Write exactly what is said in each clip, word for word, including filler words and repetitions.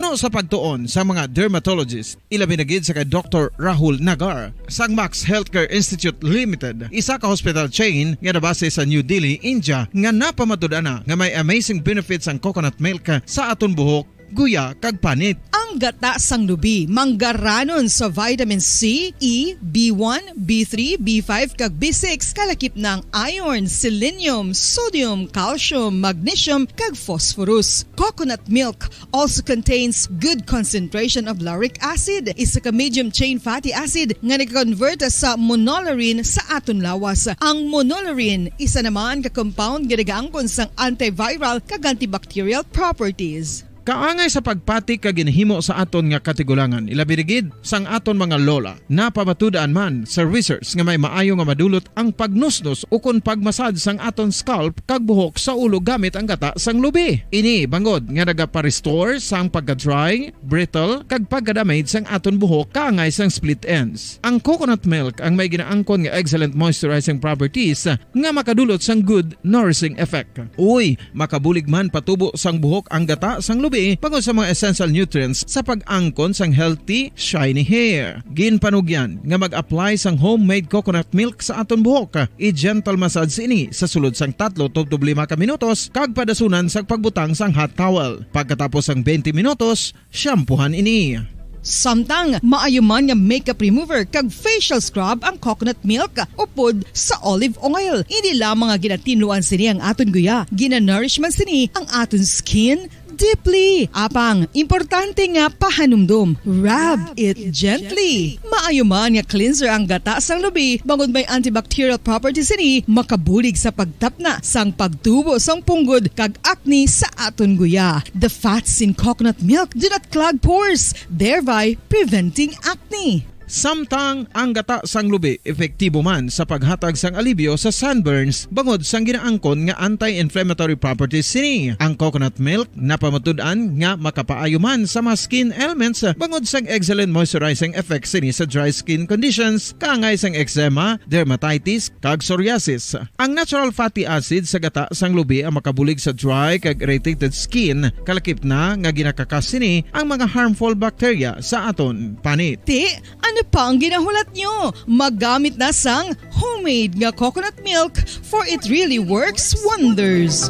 Sa pagtuon sa mga dermatologist, ilabi na gid sa kay Doktor Rahul Nagar sang Max Healthcare Institute Limited, isa ka hospital chain nga nabase sa New Delhi, India, nga napamatud-an na nga may amazing benefits ang coconut milk sa aton buhok, guya, kag panit. Ang gata sang lubi manggaranon sa vitamin C, E, B one, B three, B five, kag B six, kalakip na ang iron, selenium, sodium, calcium, magnesium, kag phosphorus. Coconut milk also contains good concentration of lauric acid, isa ka medium chain fatty acid nga nag-convert sa monolaurin sa aton lawas. Ang monolaurin, isa naman ka compound nga nagaangkon sang antiviral kag antibacterial properties. Kaangay sa pagpati kag ginhimo sa aton nga katigulangan, ilabi na gid sang aton mga lola. Napamatud-an man sa research nga may maayo nga madulot ang pagnusnos ukon pagmasad sang aton scalp kag buhok sa ulo gamit ang gata sang lubi. Ini bangod nga nagapa-restore sang pagka-dry, brittle, kag pagka-damage sang aton buhok kaangay sang split ends. Ang coconut milk ang may ginaangkon nga excellent moisturizing properties nga makadulot sang good nourishing effect. Uy, makabulig man patubo sang buhok ang gata sang lubi bangod sa mga essential nutrients sa pag-angkon sang healthy, shiny hair. Ginpanugyan nga mag-apply sang homemade coconut milk sa aton buhok. I-gentle massage ini sa sulod sang tatlo tubtob lima ka minutos kag padasunan sang pagbutang sang hot towel. Pagkatapos sang twenty minutos, shampoohan ini. Samtang maayo man nga makeup remover kag facial scrub ang coconut milk upod sa olive oil. Hindi lamang nga ginatinluan sini ang aton guya, ginanourish man sini ang aton skin deeply. Apang, importante nga pahanumdom, rub it gently. Maayo man nga cleanser ang gata sang lubi, bangod may antibacterial properties sini, makabulig sa pagtapna sang pagtubo sang punggod kag acne sa aton guya. The fats in coconut milk do not clog pores, thereby preventing acne. Samtang ang gata sang lubi epektibo man sa paghatag sang alibyo sa sunburns bangod sang ginaangkon nga anti-inflammatory properties sini. Ang coconut milk napamatud-an nga makapaayo man sa mga skin ailments bangod sang excellent moisturizing effects sini sa dry skin conditions, kaangay sang eczema, dermatitis, kag psoriasis. Ang natural fatty acid sa gata sang lubi ang makabulig sa dry kag irritated skin, kalakip na nga ginakakas sini ang mga harmful bacteria sa aton panit. Ti, ano pa ang ginahulat nyo? Maggamit na sang homemade nga coconut milk, for it really works wonders.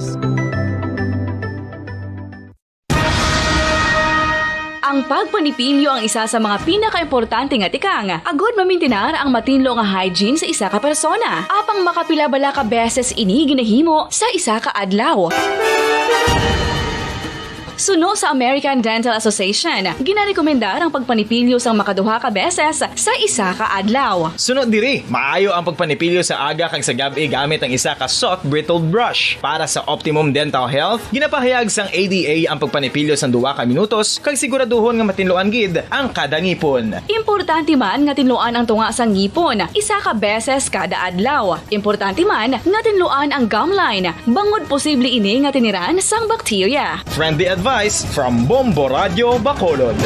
Ang pagpanipilyo ang isa sa mga pinakaimportante nga tikang agud mamintinar ang matinlo nga hygiene sa isa ka persona. Apang makapila bala ka beses ini ginahimo sa isa ka adlaw? Suno sa American Dental Association, ginarekomendar ang pagpanipilyo sang makaduha ka beses sa isa ka adlaw. Suno diri, maayo ang pagpanipilyo sa aga kag sa gab-i gamit ang isa ka soft bristled brush. Para sa optimum dental health, ginapahayag sang A D A ang pagpanipilyo sang duha ka minutos kag siguraduhon nga matinluan gid ang kada ngipon. Importante man nga tinluan ang tunga sang ngipon isa ka beses kada adlaw. Importante man nga tinluan ang gum line, bangod posible ini nga tiniran sang bakterya. Friendly advice from Bombo Radio Bacolod.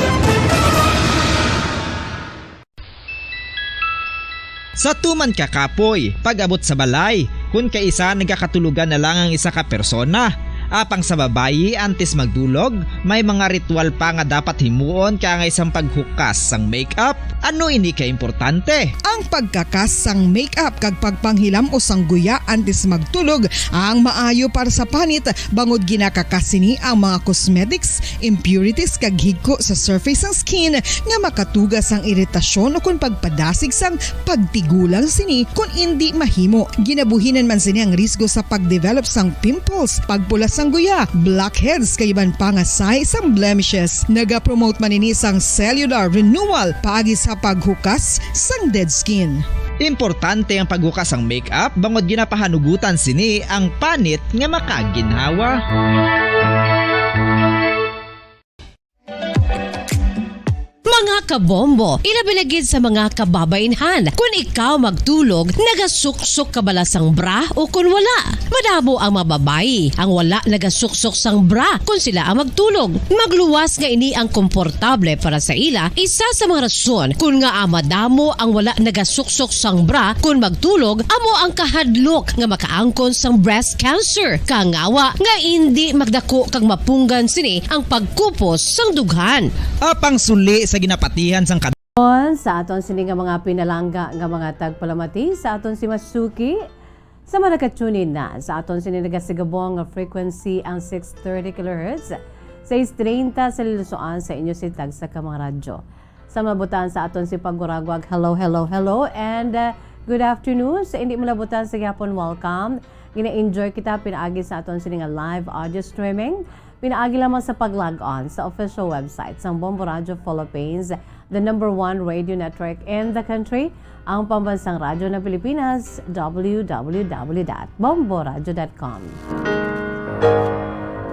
Sa tuman ka kapoy, pag-abot sa balay, kun kaisa nagakatulogan na lang ang isa ka persona. Apang sa babayi, antes magdulog, may mga ritual pa nga dapat himuon kaangay sang paghukas sang makeup. Ano ini ka importante? Ang pagkakas sang makeup kag pagpanghilam-os sang guya antes magtulog ang maayo para sa panit, bangod ginakakas sini ang mga cosmetics, impurities, kag higko sa surface sang skin nga makatuga sang iritasyon ukon pagpadasig sang pagtigulang sini kon indi mahimo. Ginabuhinan man sini ang risgo sa pag-develop sang pimples, pagpula sang guya, blackheads, kag iban pa nga sahi sang blemishes. Nagapromote man ini sang cellular renewal paagi sa paghukas sang dead skin. Importante ang paghukas sang makeup bangod ginapahanugutan sini ang panit nga makaginhawa. Mga Kabombo, ilabi na gid sa mga kababainhan. Kun ikaw magtulog, nagasuksok ka bala sang bra o kun wala? Madamo ang mga babayi ang wala nagasuksok sang bra kun sila ang magtulog. Magluwas nga ini ang komportable para sa ila. Isa sa mga rason kun ngaa madamo ang wala nagasuksok sang bra kun magtulog amo ang kahadlok nga makaangkon sang breast cancer. Kangawa nga indi magdako kag mapunggan sini ang pagkupos sang dughan. Apang suli sa ginapatihan sang On sa aton sini nga mga pinalangga nga mga tagpalamati sa aton si Masuki. Sa mga naka-tune in na sa aton sini nagasigabong nga frequency ang six thirty kilohertz, sais treinta sa lilusoan sa inyo si tagsa ka mga radyo. Sa mga butan sa aton si paguragwag, hello, hello, hello, and uh, good afternoon. Sa hindi mo nabutan sa gihapon, welcome. Gina-enjoy kita pinaagi sa aton sini nga live audio streaming. Pinaagi lamang sa pag-log on sa official website sang Bombo Radio Philippines, the number one radio network in the country, ang pambansang radyo ng Pilipinas, w w w dot bombo radio dot com.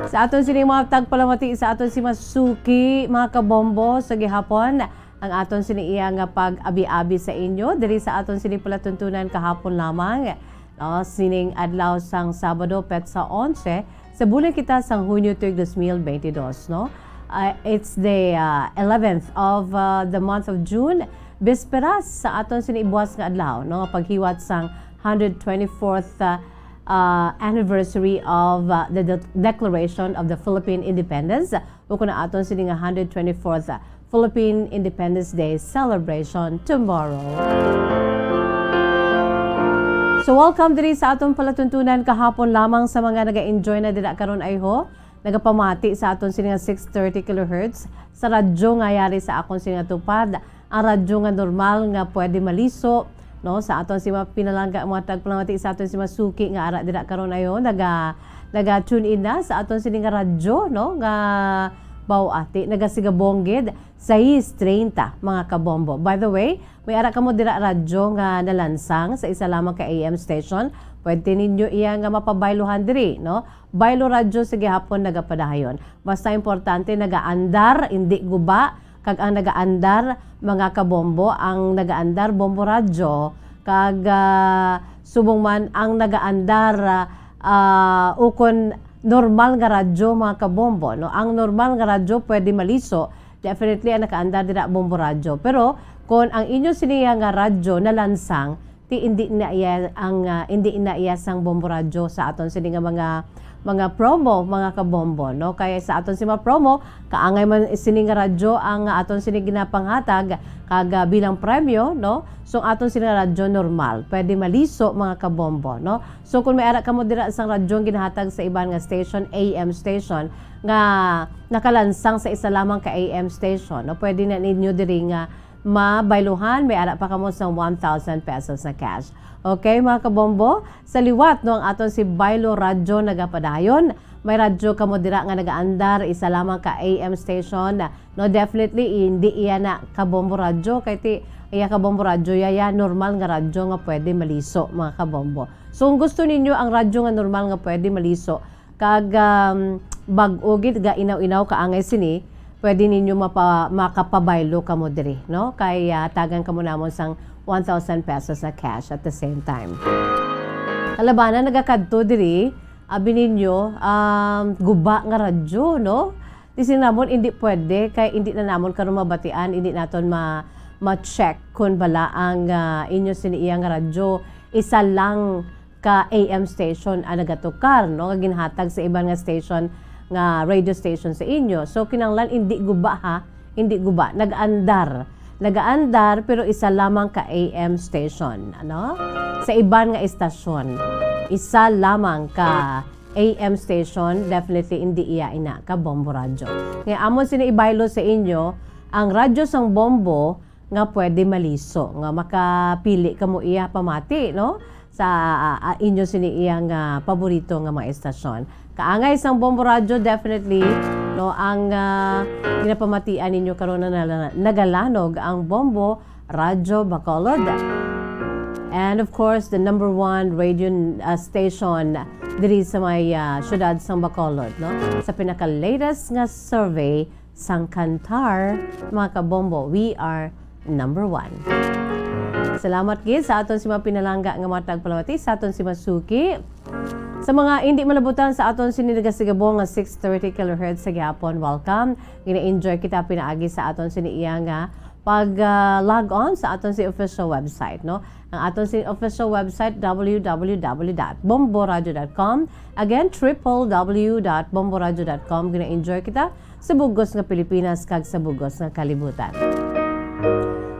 Sa aton sini mga tagpalamati sa aton si Masuki, mga kabombo, sa gihapon, ang aton sini iya nga pag-abi-abi sa inyo diri sa aton sini palatuntunan kahapon lamang. No, sining adlaw sang Sabado, petsa onse, sa bulan kita sang Hunyo tuig dos mil bente dos, no? Uh, it's the uh, eleventh of uh, the month of June, bisperas sa aton sini buwas nga adlaw, no, nga paghiwat sang hundred twenty-fourth uh, uh, anniversary of uh, the de- Declaration of the Philippine Independence, o kun aton sini nga hundred twenty-fourth Philippine Independence Day celebration tomorrow. So welcome diri sa aton palatuntunan kahapon lamang sa mga naga-enjoy na dira karon, ayho. Nagapamati sa aton sini nga six thirty kilohertz sa radyo nga yari sa akon sini nga tupad, ang radyo nga normal nga pwede maliso, no, sa aton si mga pinalangga, mga tagpalamati sa aton si Masuki nga ara dira karon, ayo, naga naga-tune in na sa aton sini nga radyo, no, nga bawati, nagasigabong gid, sais treinta, mga kabombo. By the way, may ara kamo dira radyo nga nalansang sa isa lamang ka A M station. Pwede ninyo iya nga mapabayluhan diri, no? Baylo Radyo sa gihapon nagapadayon. Basta importante, nagaandar, indi guba, kag ang nagaandar, mga kabombo, ang nagaandar, Bombo Radyo, kag, ah, subong man ang nagaandar, ah, ah, ukon normal nga radyo, mga kabombo, no? Ang normal nga radyo pwede maliso, definitely ang nakaandar dira, Bombo Radyo. Pero kon ang inyo siniya nga radyo nalansang, ti indi na iya ang, ah, indi na iya sang Bombo Radyo sa aton sini nga mga, mga promo, mga kabombo, no? Kay sa aton si mga promo, kaangay man sini nga radyo ang, ah, aton sini ginapanghatag kag, ah, bilang premyo, no? So aton sini nga radyo normal, pwede maliso, mga kabombo, no? So kung may ara kamo dira sang radyo nga ginahatag sa iban nga station, A M station, nga nakalansang sa isa lamang ka A M station, no? Pwede na ninyo diri nga mabayluhan, may ara pa kamo sang one thousand pesos na cash. Okay, mga kabombo? Sa liwat, no, ang aton si Baylo Radyo nagapadayon. May radyo kamo dira nga nagaandar, isa lamang ka A M station. No, definitely, hindi iya na kabombo radyo. Kay ti, iya kabombo radyo, yaya, normal nga radyo nga pwede maliso, mga kabombo. So, kung gusto ninyo ang radyo nga normal nga pwede maliso, kag, um, bag-o gid ga inaw-inaw kaangay sini, pwede ninyo mapa-, makapabaylo kamo diri, no? Kay, ah, tagan kamo namon sang one thousand pesos na cash at the same time. Kalabanan nagakadto diri, abi ninyo, um, guba nga radyo, no? Di sini namon, hindi pwede, kay hindi na namon karon mabatian, hindi naton ma-, ma-check kun bala ang, ah, inyo sini iya nga radyo. Isa lang ka A M station ang nagatukar, no, nga ginhatag sa iban nga station, nga radio station sa inyo. So, kinahanglan indi guba, ha? Indi guba. Nag-andar. Nag-andar, pero isa lamang ka A M station, ano? Sa iban nga istasyon, isa lamang ka A M station, definitely indi iya ina ka Bombo Radyo. Nga amon sini ibaylo sa inyo, ang radyo sang Bombo, nga pwede maliso, nga makapili kamo iya pamati, no? Sa, ah, ah, inyo sini iya nga paborito nga mga estasyon. Kaangay sang Bombo Radyo, definitely, no, ang, ah, ginapamatian ninyo karon na nala-, nagalanog ang Bombo Radyo Bacolod. And of course, the number one radio, ah, station diri sa may, ah, siyudad sang Bacolod, no? Sa pinaka-latest nga survey, sang Kantar, mga kabombo, we are number one. Salamat gid sa aton si mga pinalangga nga mga tagpalamati, sa aton si Masuki. Sa mga hindi malabutan sa aton sini nagasigabong nga six thirty kilohertz sa gihapon, welcome. Gina-enjoy kita pinaagi sa aton sini iya nga pag, ah, log on sa aton si official website, no? Ang aton si official website, w w w dot bomboradio dot com. Again, triple w dot bomboradio dot com. Gina-enjoy kita sa bugos nga Pilipinas kag sa bugos nga kalibutan.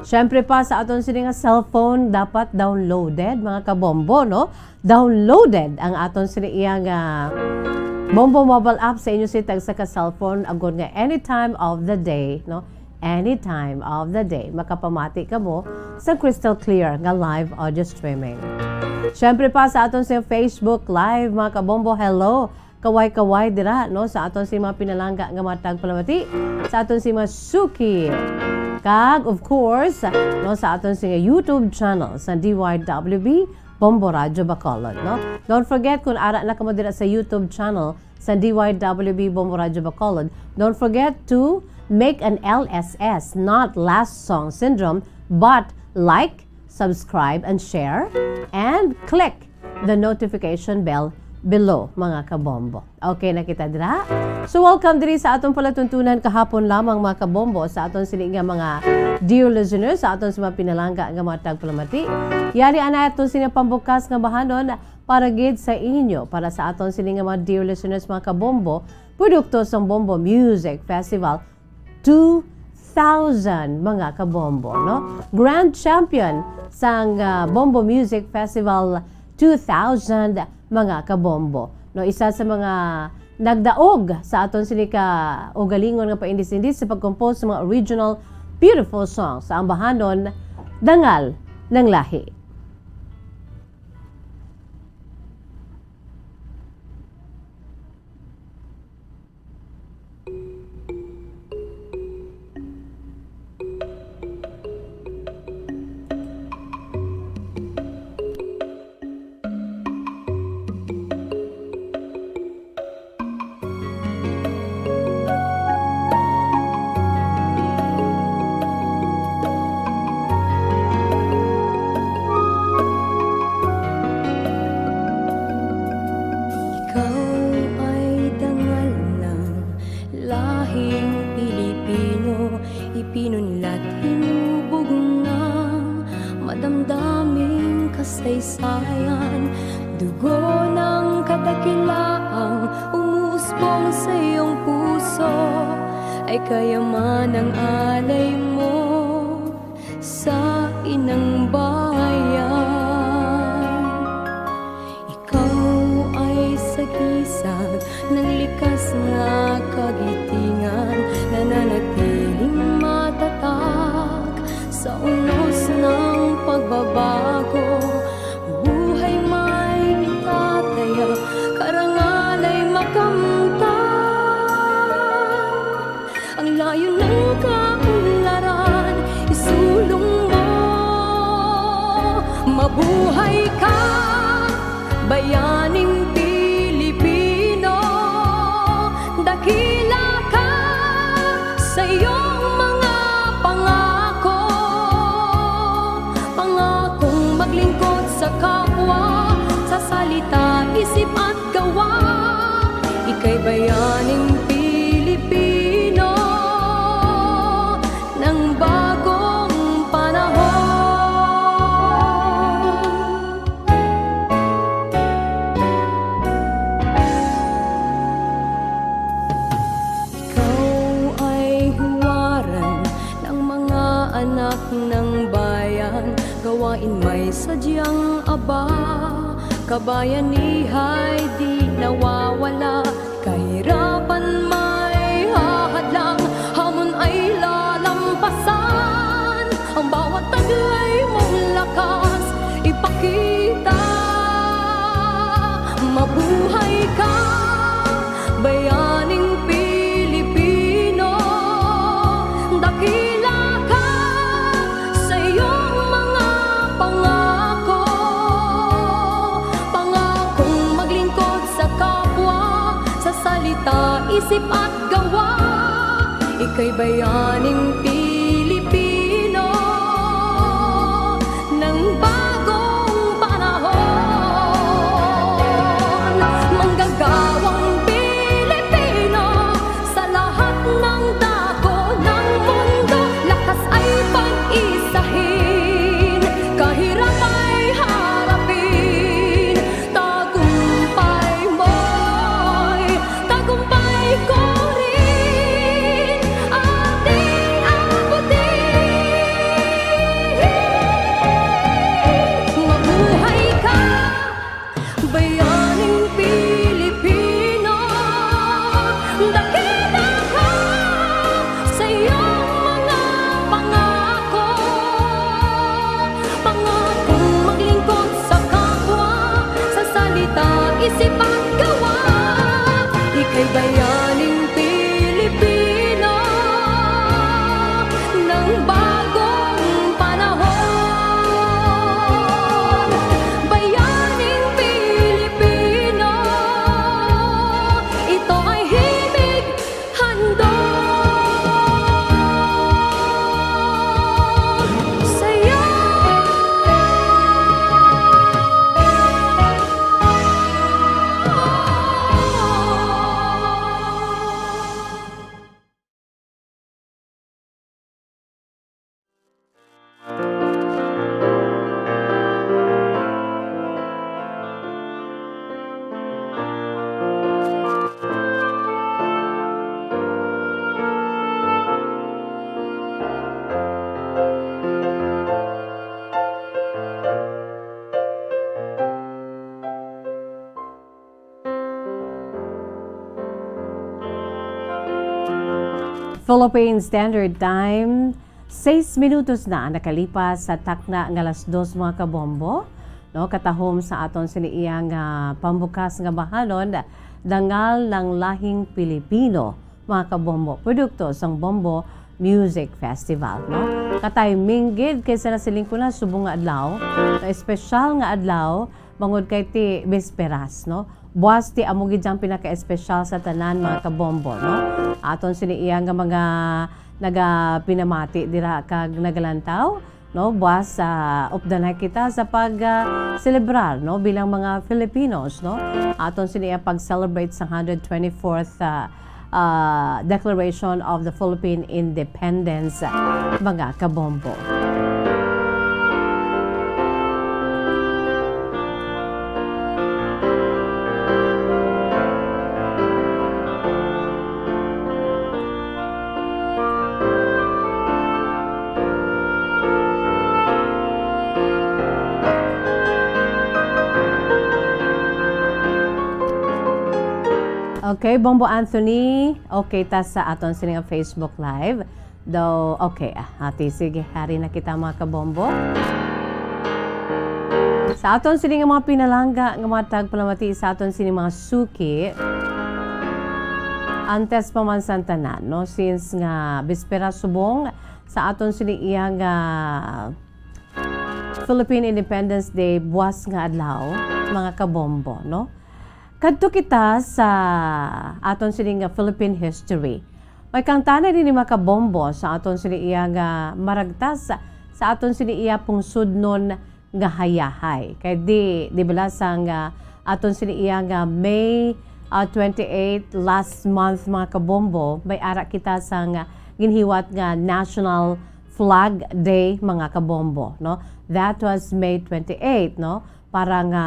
Siyempre pa, sa aton sini nga cellphone, dapat downloaded, mga kabombo, no? Downloaded ang aton sini iya nga Bombo mobile app sa inyo si tagsa ka cellphone, agod nga anytime of the day, no? Anytime of the day, makapamati kamo sa crystal clear nga live audio streaming. Siyempre pa sa aton sa Facebook Live, mga kabombo, hello! Kaway-kaway dira, no, sa aton si mga pinalangga nga mga tagpalamati, sa aton si mga suki. Kag, of course, no, sa aton si YouTube channel sa D Y W B, Bombo Radyo Bacolod, no? Don't forget, kung ara na kamo dira sa YouTube channel sa D Y W B Bombo Radyo Bacolod, don't forget to make an L S S, not last song syndrome, but like, subscribe, and share, and click the notification bell below, mga kabombo. Okay na kita dira? So, welcome diri sa atong palatuntunan kahapon lamang, mga kabombo, sa aton sini nga mga dear listeners, sa aton sa mga pinalangga nga mga tagpalamati. Yari anay aton sini pambukas nga bahanon para gid sa inyo, para sa aton sini nga mga dear listeners, mga kabombo, produkto sang Bombo Music Festival two thousand, mga kabombo, no? Grand champion sang, ah, Bombo Music Festival two thousand, mga kabombo, no? Isa sa mga nagdaog sa aton sini ka ugalingon nga paindis-indis sa pag-compose sa mga original beautiful songs sa ambahanon, Dangal ng Lahi. Ikaw ay dangal ng lahing Pilipino, ipinunlat, hinubog ng madamdaming kasaysayan. Dugo ng kadakilaang umuusbong sa iyong puso ay kayaman ng alay mo sa inang bayan. Ikaw ay sagisag ng likas na kagitingan, nananatiling matatag sa unos ng pagbabago. Buhay may itataya, karangal ay makamtan. Ang layo ng kaunlaran, isulong mo. Mabuhay ka, bayaning Pilipino. Dakila ka sa iyong mga pangako. Pangakong maglingkod sa kapwa, sa salita, isip at gawa. Ika'y bayaning Pilipino ng bagong panahon. Ikaw ay huwaran ng mga anak ng bayan, gawain may sadyang aba, kabayanihay di nawawala. Kahirapan may hahadlang, hamon ay lalampasan. Ang bawat taglay mong lakas ipakita. Mabuhay ka, bayaning Pilipino. Dakila ka sa iyong mga pangako. Pangakong maglingkod sa kapwa, Kay bayaning Pilipino ng bagong panahon, manggagawang Pilipino sa lahat ng dako ng mundo, lakas ay pag-isahin, kahirap ay harapin, tagumpay mo'y tagumpay ko rin ating abutin. Mabuhay ka, bayaning Pilipino. Dakila ka sa iyong mga pangako. Pangakong maglingkod sa kapwa, sa salita, isip at gawa. Ika'y bayaning Pilipino ng bagong panahon. Bayaning Pilipino, ito ay himig handog sa'yo. Philippine Standard Time, sais minutos na ang nakalipas sa takna nga alas dos, mga kabombo. No, katahom sa aton sini iya nga pambukas nga bahanon, Dangal ng Lahing Pilipino, mga kabombo, produkto sang Bombo Music Festival, no? Katiming gid kay sa nasiling ko na subong nga adlaw, nga espesyal nga adlaw, bangod kay ti bisperas, no? Buas ti amo gid ang pinaka-espesyal sa tanan, mga kabombo, no? Aton sini iya nga mga nagapinamati dira kag nagalantaw, no? Buas, ah, updanay kita sa pag, ah, selebrar, no? Bilang mga Filipinos, no? Aton sini iya pag-celebrate sa hundred twenty-fourth, ah, ah, Declaration of the Philippine Independence, mga kabombo. Okay, Bombo Anthony. Okay ta sa aton sini nga Facebook Live. Daw, okay, ah, ati, sige, hari na kita, mga kabombo. Sa aton sini nga mga pinalangga nga mga tagpalamati sa aton sini mga suki, antes pa man sang tanan, no, since nga bispera subong sa aton sini iya nga Philippine Independence Day, buas nga adlaw, mga kabombo, no? Kadto kita sa aton sini nga Philippine history. May kangtanan ini, mga kabombo, sa aton sini iya nga maragtas, sa aton sini iya pungsodnon nga hayahay. Kay di, di bala sang, ah, aton sini iya nga May, ah, twenty-eight, last month, mga kabombo, may ara kita sang, ah, ginhiwat nga National Flag Day, mga kabombo, no? That was May twenty-eight, no? Para nga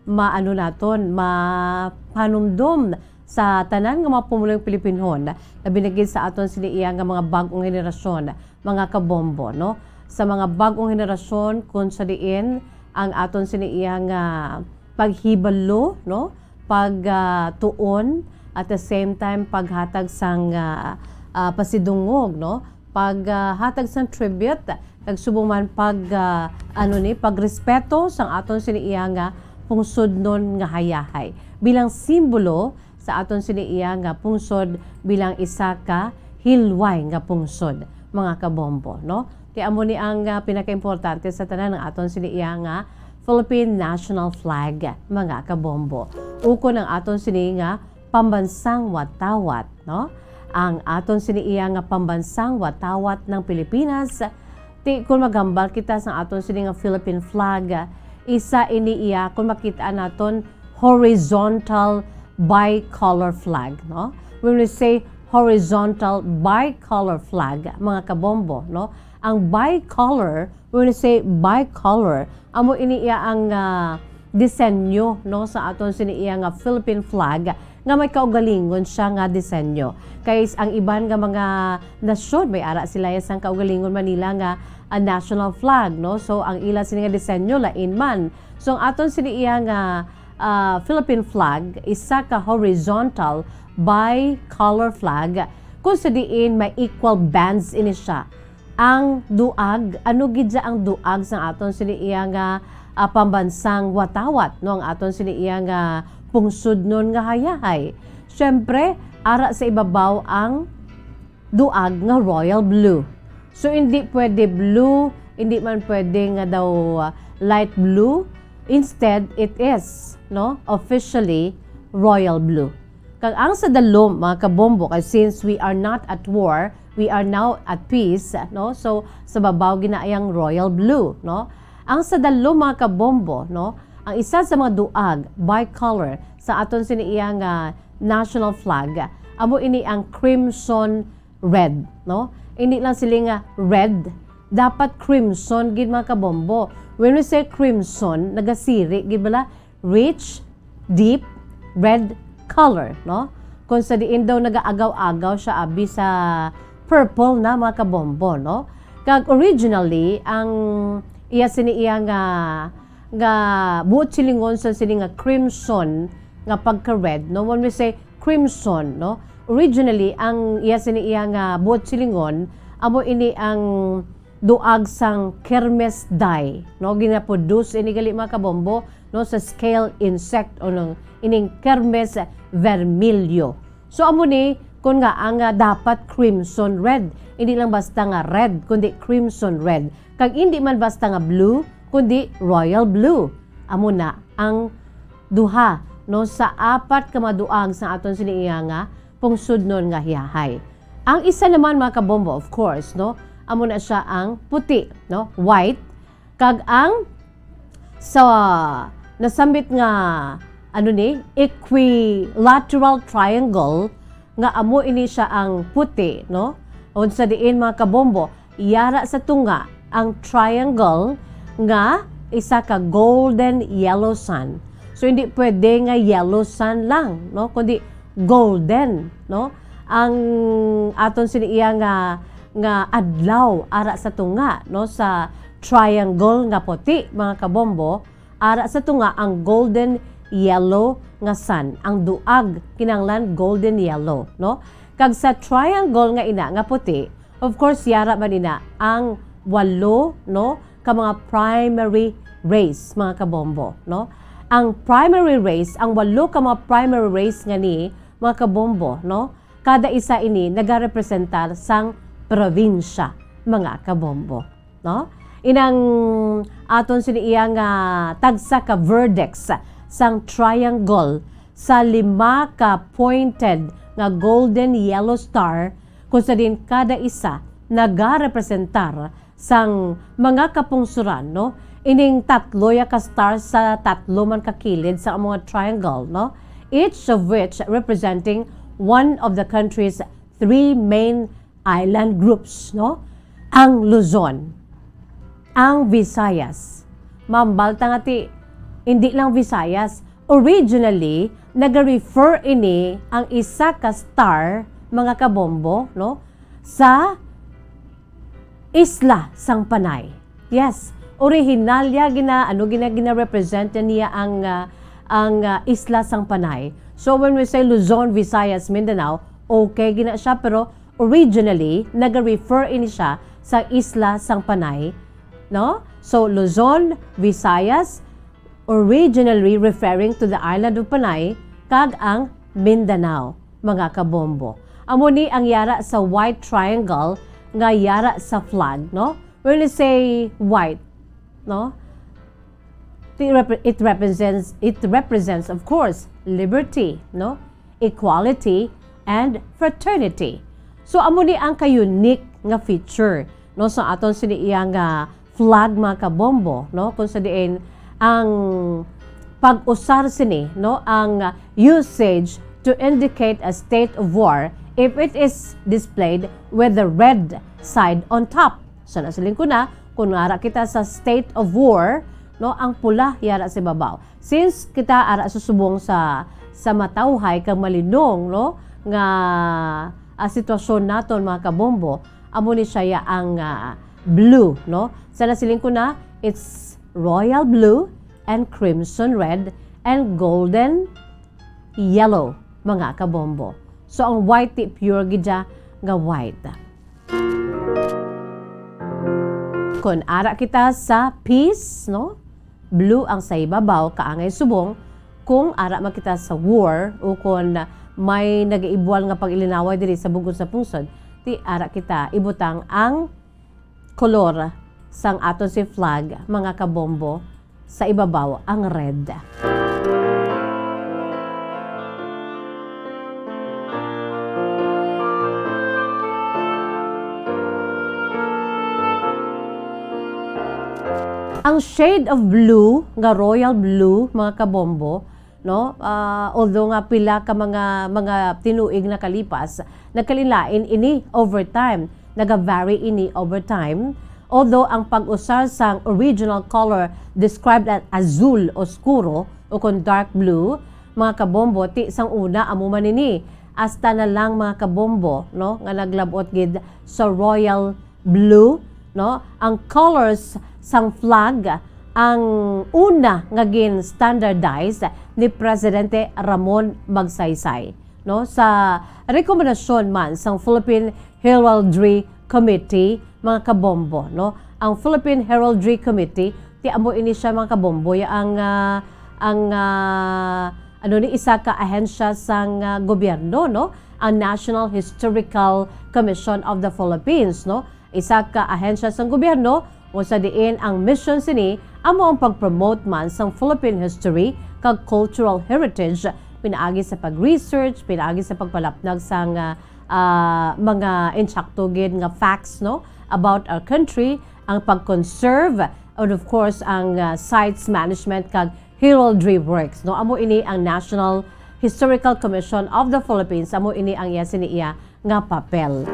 maano naton, mapanumdom sa tanan nga mga pumulong Pilipinhon, labi na gid sa aton sini iya nga mga bag-ong henerasyon, mga kabombo, no? Sa mga bag-ong henerasyon, kung sa diin ang aton sini iya nga paghibalo, no? Pag, ah, tuon, at the same time, paghatag sang, ah, ah, pasidungog, no? Pag, ah, hatag sang tribute, kag subong man pag, ah, ano ni, pagrespeto sang aton sini iya nga pungsodnon nga hayahay. Bilang simbolo sa aton sini iya nga pungsod bilang isa ka hilway nga pungsod, mga kabombo, no? Kay amo ni ang, ah, pinakaimportante sa tanan, ang aton sini iya nga Philippine National Flag, mga kabombo. Ukon ang aton sini nga pambansang watawat, no? ang aton sini iya nga pambansang watawat ng Pilipinas. Ti, kung maghambal kita sa aton sini nga Philippine flag, isa ini iya, kung makita naton, horizontal bicolor flag, no? When we say horizontal bicolor flag, mga kabombo, no? Ang bicolor, when we say bicolor, amo ini iya ang, ah, disenyo, no, sa aton sini iya nga Philippine flag nga may kaugalingon siya nga disenyo. Kay s-, ang iban nga mga nasyon, may ara sila sang kaugalingon man nila nga, ah, national flag, no? So, ang ila sini nga disenyo lain man. So, ang aton sini iya nga, ah, Philippine flag, isa ka horizontal bicolor flag, kung sa diin may equal bands ini siya. Ang duag, ano gid siya ang duag sa aton sini iya nga, ah, pambansang watawat, no? Ang aton sini iya nga pungsudnon nga hayahay. Siyempre, ara sa ibabaw ang duag nga royal blue. So, hindi pwede blue, hindi man pwede nga daw, ah, light blue. Instead, it is, no, officially royal blue. Kag ang sa dalom, mga kabombo, kay since we are not at war, we are now at peace, no? So, sa babaw ginaayang royal blue, no? Ang sa dalom, mga kabombo, no? Ang isa sa mga duag, bicolor, sa aton sini iya nga national flag, amo ini ang crimson red, no? Hindi lang sila nga red, dapat crimson gid, mga kabombo. When we say crimson, nagasiri gid bala rich, deep, red color, no? Kung sa diin daw nagaagaw-agaw siya abi sa purple na, mga kabombo, no? Kag originally, ang iya sini iya nga, nga buot silingon sa sini nga crimson nga pagka-red, no? When we say crimson, no? Originally, ang iya sini iya nga buot silingon, amo ini ang duag sang kermes dye, no? Ginaproduce ini gali, mga kabombo, no, sa scale insect o nang ining kermes vermilio. So, amo ni, kun nga ang, ah, dapat crimson red, hindi lang basta nga red, kundi crimson red. Kag hindi man basta nga blue, kundi royal blue. Amo na ang duha, no, sa apat ka maduag sa aton sini iya nga pungsudnon nga hiyahay. Ang isa naman, mga kabombo, of course, no, amo na siya ang puti, no, white, kag ang sa nasambit nga, ano ni, equilateral triangle, nga amo ini siya ang puti, no? Unsa diin, mga kabombo, yara sa tunga ang triangle nga isa ka golden yellow sun. So, hindi pwede nga yellow sun lang, no? Kundi golden, no? Ang aton sini iya nga, nga adlaw ara sa tunga, no? Sa triangle nga puti, mga kabombo, ara sa tunga ang golden yellow nga sun. Ang duag kinahanglan golden yellow, no? Kag sa triangle nga ina nga puti, of course, yara man ina ang walo, no, ka mga primary rays, mga kabombo, no? Ang primary rays, ang walo ka mga primary rays nga ni, mga kabombo, no? Kada isa ini nagarepresentar sang probinsya, mga kabombo, no? Inang aton sini iya nga tagsa ka vertex sang triangle sa lima ka pointed nga golden yellow star, kung sa diin kada isa nagarepresentar sang mga kapungsuran, no? Ining tatlo ya ka star sa tatlo man ka kilid sa mga triangle, no? Each of which representing one of the country's three main island groups, no? Ang Luzon, ang Visayas. Mambal ta nga ti, hindi lang Visayas. Originally, nag-refer ini ang isa ka star, mga kabombo, no? Sa isla sang Panay. Yes, originalya gina-, ano, gina-, gina-represent niya ang, ah, ang, ah, isla sang Panay. So, when we say Luzon, Visayas, Mindanao, okay gina siya, pero originally, nag-refer ini siya sa isla sang Panay, no? So, Luzon, Visayas, originally referring to the island of Panay, kag ang Mindanao, mga kabombo. Amo ni ang yara sa white triangle nga yara sa flag, no? When we say white, no? It repre-, it represents, it represents, of course, liberty, no? Equality and fraternity. So, amo ni ang ka-unique nga feature, no, sa aton sini iya nga flag, mga kabombo, no, kung sa diin ang pag-usar sini, no, ang usage to indicate a state of war if it is displayed with the red side on top. So, nasiling ko na, kung ara kita sa state of war, no, ang pula yara sa babaw. Since kita ara sa subong sa, sa matawhay kag malinong, no, nga, ah, sitwasyon naton, mga kabombo, amo ni siya ya ang, ah, blue, no? Sa nasiling ko na, it's royal blue and crimson red and golden yellow, mga kabombo. So, ang white, di pure gid siya nga white. Kon ara kita sa peace, no? Blue ang sa ibabaw, kaangay subong. Kung ara man kita sa war, o kon may nagaibual nga pag-ilinaway diri sa bug-os nga pungsod, di ara kita ibutang ang kolor sang aton si flag, mga kabombo, sa ibabaw ang red. Ang shade of blue, nga royal blue, mga kabombo, no? Ah, although nga pila ka mga, mga tinuig nakalipas, nagkalain-lain ini over time. Naga-vary ini over time. Although ang pag-usar sang original color described as azul oscuro o kon dark blue, mga kabombo, ti sang una amo man ini. Hasta na lang, mga kabombo, no, nga naglab-ot gid sa royal blue, no? Ang colors sang flag ang una nga gin-standardize ni Presidente Ramon Magsaysay, no? Sa rekomendasyon man sang Philippine Heraldry Committee, mga kabombo, no? Ang Philippine Heraldry Committee, ti amo ini siya, mga kabombo, ya ang, ah, ang, ah, ano ni, isa ka ahensya sang, ah, gobyerno, no? Ang National Historical Commission of the Philippines, no? Isa ka ahensya sang gobyerno, kung sa diin ang misyon sini amo ang pag-promote man sang Philippine history kag cultural heritage, pinaagi sa pag-research, pinaagi sa pagpalapnag sang, ah, ah, mga insakto gid nga facts, no, about our country, ang pag-conserve, and of course, ang, ah, sites management kag heraldry works, no? Amo ini ang National Historical Commission of the Philippines, amo ini ang iya sini iya nga papel.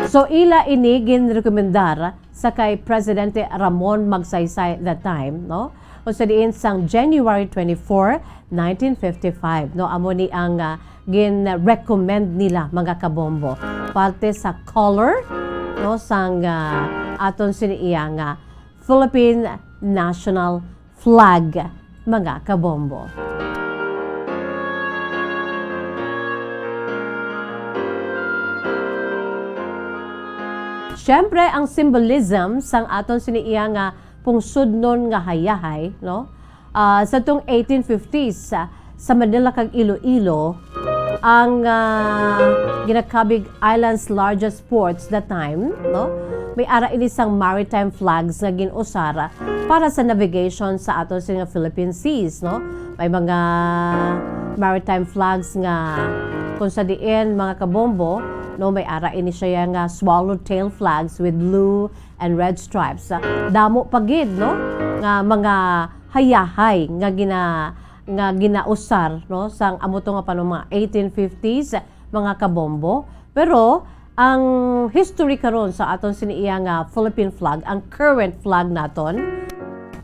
So, ila ini ginrekomendar sa kay Presidente Ramon Magsaysay that time, no? Kung sa diin sang January twenty-four, nineteen fifty-five, no? Amo ni ang, ah, gin-recommend nila, mga kabombo. Parte sa color, no, sang, ah, aton sini iya nga Philippine National Flag, mga kabombo. Siyempre, ang symbolism sang aton sini iya nga pungsodnon nga hayahay, no? Ah, sa tong eighteen fifties, ah, sa Manila kag Iloilo, ang, ah, ginakabig island's largest ports that time, no? May ara ini sang maritime flags nga gin-usar para sa navigation sa ato sini nga Philippine seas, no? May mga maritime flags nga kung sa diin, mga kabombo, no, may ara ini siya nga swallowtail flags with blue and red stripes. Ah, damo pa gid, no, nga mga hayahay nga gina-, nga ginausar, no, sang amo to nga panahon, mga eighteen fifties, mga kabombo. Pero ang history karon sa aton sini iya nga Philippine flag, ang current flag naton,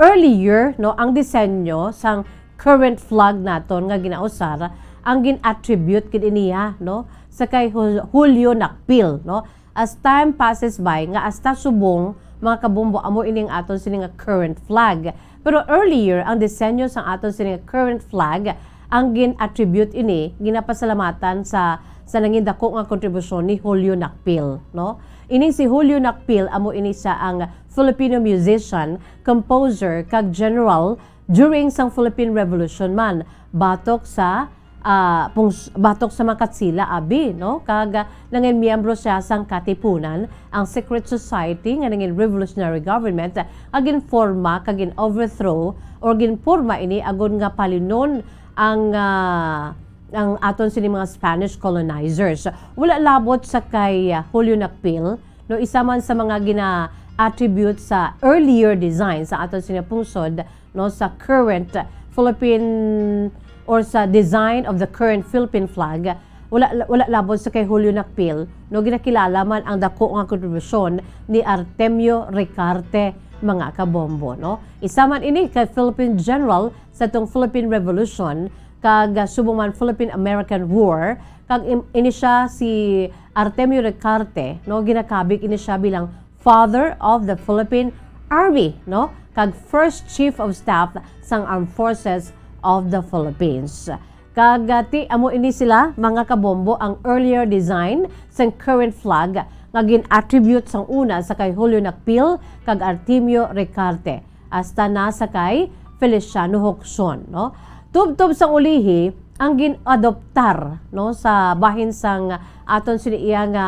earlier, no, ang disenyo sang current flag naton nga ginausar, ang gin-attribute gid iniya, no, sa kay Jul-, Julio Nakpil, no. As time passes by, nga hasta subong, mga kabombo, amo ini ang aton sini nga current flag. Pero earlier, ang disenyo sang aton sini nga current flag, ang gin-attribute ini, ginapasalamatan sa, sa nangin dako nga kontribusyon ni Julio Nakpil, no? Ining si Julio Nakpil, amo ini siya ang Filipino musician, composer, kag general during sang Philippine Revolution man, batok sa, ah, pungs-, batok sa mga Katsila abi, no? Kag, ah, nangin miyembro siya sang Katipunan, ang secret society nga nangin revolutionary government, ah, nga ginforma kag gin-overthrow or ginporma ini agod nga palinon ang, ah, ang aton sini mga Spanish colonizers. Wala labot sa kay, ah, Julio Nakpil, no, isa man sa mga gina-attribute sa earlier design sa aton sini pungsod, no, sa current Philippine or sa design of the current Philippine flag. Wala, wala labot sa kay Julio Nakpil, no, ginakilala man ang dako nga kontribusyon ni Artemio Ricarte, mga kabombo, no. Isa man ini kay Philippine General sa tong Philippine Revolution, kag, ah, subong man Philippine-American War, kag im-, ini siya si Artemio Ricarte, no, ginakabig ini siya bilang Father of the Philippine Army, no, kag First Chief of Staff sang Armed Forces of the Philippines. Kag, ah, ti amo ini sila, mga kabombo, ang earlier design sang current flag nga gin-attribute sang una sa kay Julio Nakpil kag Artemio Ricarte, hasta na sa kay Feliciano Jocson, no? Tubtob sang ulihi, ang gin-adoptar, no, sa bahin sang aton sini iya nga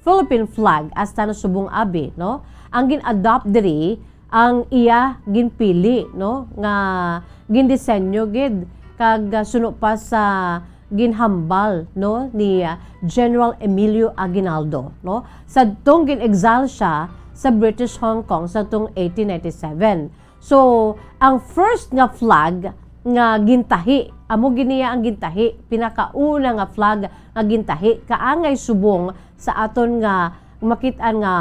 Philippine flag, hasta na subong abi, no? Ang gin-adopt diri ang iya ginpili, no, nga gindisenyo gid kag, ah, suno pa sa ginhambal, no, ni, ah, General Emilio Aguinaldo, no, sadtong gin-exile siya sa British Hong Kong sadtong eighteen ninety-seven. So, ang first nga flag nga gintahi, amo gid niya ang gintahi, pinakauna nga flag nga gintahi, kaangay subong sa aton nga makit-an nga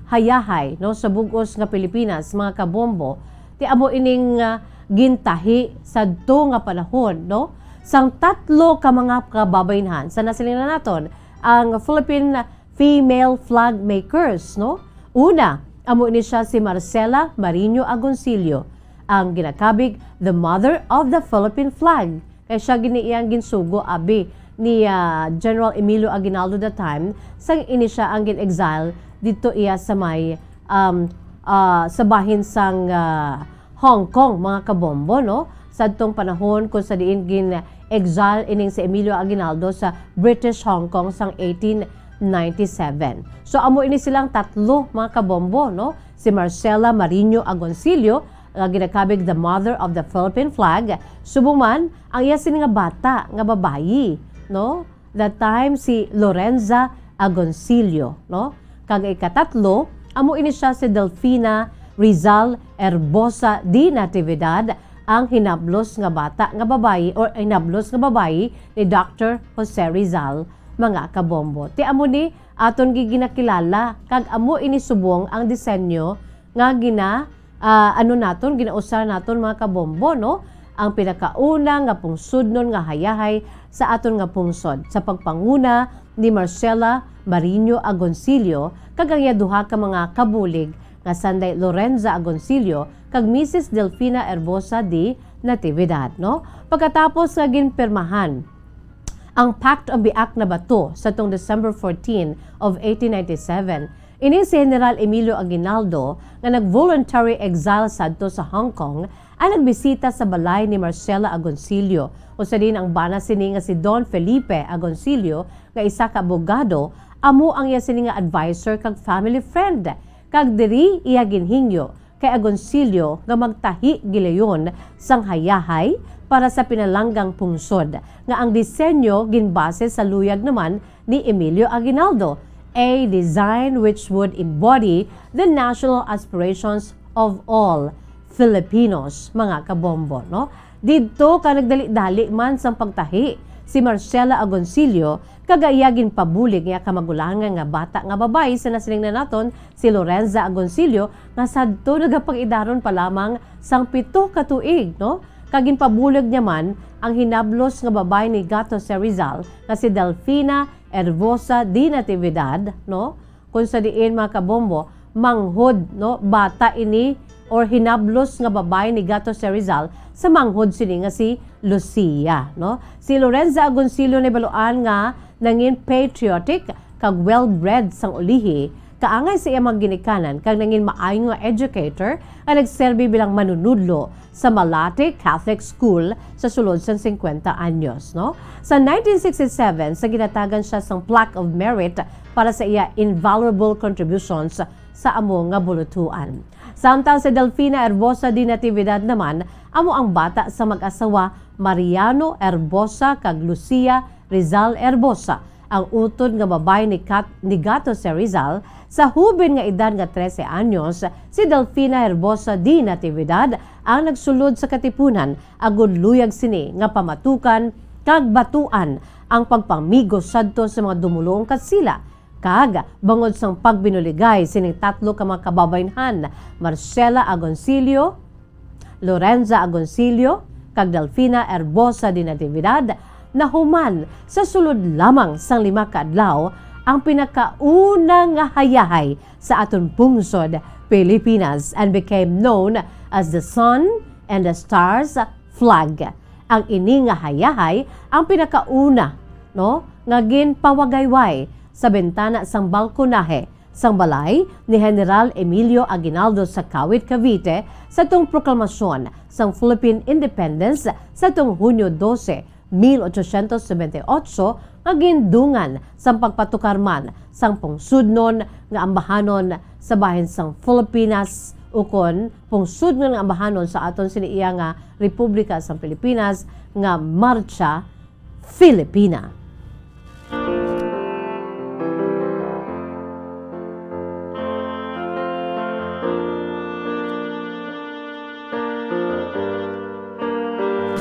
hayahay, no, sa bug-os nga Pilipinas, mga kabombo, ti amo ining, ah, gintahi sadto nga panahon, no, sang tatlo ka mga kababaynhan sa nasilingan naton, ang Philippine female flag makers, no? Una, amo ini siya si Marcela Mariño Agoncillo, ang ginakabig the mother of the Philippine flag. Kay siya gid ni iyang ginsugo abi ni, ah, General Emilio Aguinaldo that time, sang ini siya ang gin-exile didto iya sa may, um, ah, sa bahin sang, ah, Hong Kong, mga kabombo, no? Sadtong panahon kung sa diin gin-exile ining si Emilio Aguinaldo sa British Hong Kong sang eighteen ninety-seven. So, amo ini silang tatlo, mga kabombo, no? Si Marcela Mariño Agoncillo, nga ginakabig the mother of the Philippine flag, subong man ang iya sini nga bata nga babayi, no? That time, si Lorenza Agoncillo, no? Kag ikatatlo, amo ini siya si Delfina Rizal Herbosa de Natividad, ang hinablos nga bata nga babayi or hinablos nga babayi ni Doctor Jose Rizal, mga kabombo. Ti amo ni aton giginakilala, kag amo ini subong ang disenyo nga gina-, ah, ano naton, ginausar naton, mga kabombo, no? Ang pinakauna nga pungsodnon nga hayahay sa aton nga pungsod, sa pagpanguna ni Marcela Mariño Agoncillo kag ang iya duha ka mga kabulig nga sanday Lorenza Agoncillo kag Misis Delfina Herbosa de Natividad, no? Pagkatapos nga ginpirmahan ang Pact of Biak na Bato sa tong December fourteen of eighteen ninety-seven, ini si General Emilio Aguinaldo, nga nag-voluntary exile sadto sa Hong Kong, ang nagbisita sa balay ni Marcela Agoncillo, kung sa diin ang bana sini nga si Don Felipe Agoncillo, nga isa ka abogado, amo ang iya sini nga adviser kag family friend. Kag diri iya ginhingyo kay Agoncillo nga magtahi gilayon sang hayahay para sa pinalanggang pungsod, nga ang disenyo ginbase sa luyag naman ni Emilio Aguinaldo, a design which would embody the national aspirations of all Filipinos, mga kabombo, no? Didto ka nagdali-dali man sang pagtahi si Marcela Agoncillo, kag iya ginpabulig niya ka magulangan nga bata nga babayi sa nasiling na naton si Lorenza Agoncillo, nga sadto nagapag-idaron pa lamang sang pito ka tuig, no? Kag ginpabulig niya man ang hinablos nga babayi ni Gato Serizal nga si Delfina Herbosa de Natividad, no? Kung sa diin, mga kabombo, manghod, no? Bata ini or hinablos nga babayi ni Gato Serizal sa manghod sini nga si Lucia, no? Si Lorenza Agoncillo nahibaluan nga nangin patriotic kag well-bred sang ulihi, kaangay sa iya mga ginikanan kag nangin maayo nga educator nga nagserbi bilang manunudlo sa Malate Catholic School sa sulod sang singkwenta anyos, no? Sa nineteen sixty-seven, sa ginatagan siya sang Plaque of Merit para sa iya invaluable contributions sa amo nga bulutuan. Samtang si Delfina Herbosa de Natividad naman, amo ang bata sa mag-asawa Mariano Herbosa kag Lucia Rizal Herbosa, ang utod nga babayi ni Kat-, ni Gato C. Rizal. Sa huben nga edad nga trese anyos, si Delfina Herbosa de Natividad ang nagsulod sa katipunan, agud luyag sini nga pamatukan kag batuan ang pagpamigo sadto sa mga dumulong Katsila, kag bangod sang pagbinuligay sining tatlo ka mga kababaynhan, Marcela Agoncillo, Lorenza Agoncillo, kag Delfina Herbosa de Natividad, nahuman sa sulod lamang sang lima ka adlaw ang pinakauna nga hayahay sa aton pungsod, Pilipinas, and became known as the Sun and the Stars Flag. Ang ini nga hayahay ang pinakauna, no, nga ginpawagayway sa bintana sang balkonahe sang balay ni General Emilio Aguinaldo sa Kawit, Cavite, sa tung proklamasyon sang Philippine Independence sa tung Hunyo dose, mil ochocientos nobenta y ocho, nga gindungan sang pagpatukar man sang pungsudnon nga ambahanon sa bahin sang Filipinas, ukon pungsudnon nga ambahanon sa aton sini iya nga Republika sang Pilipinas nga Marcha Filipina.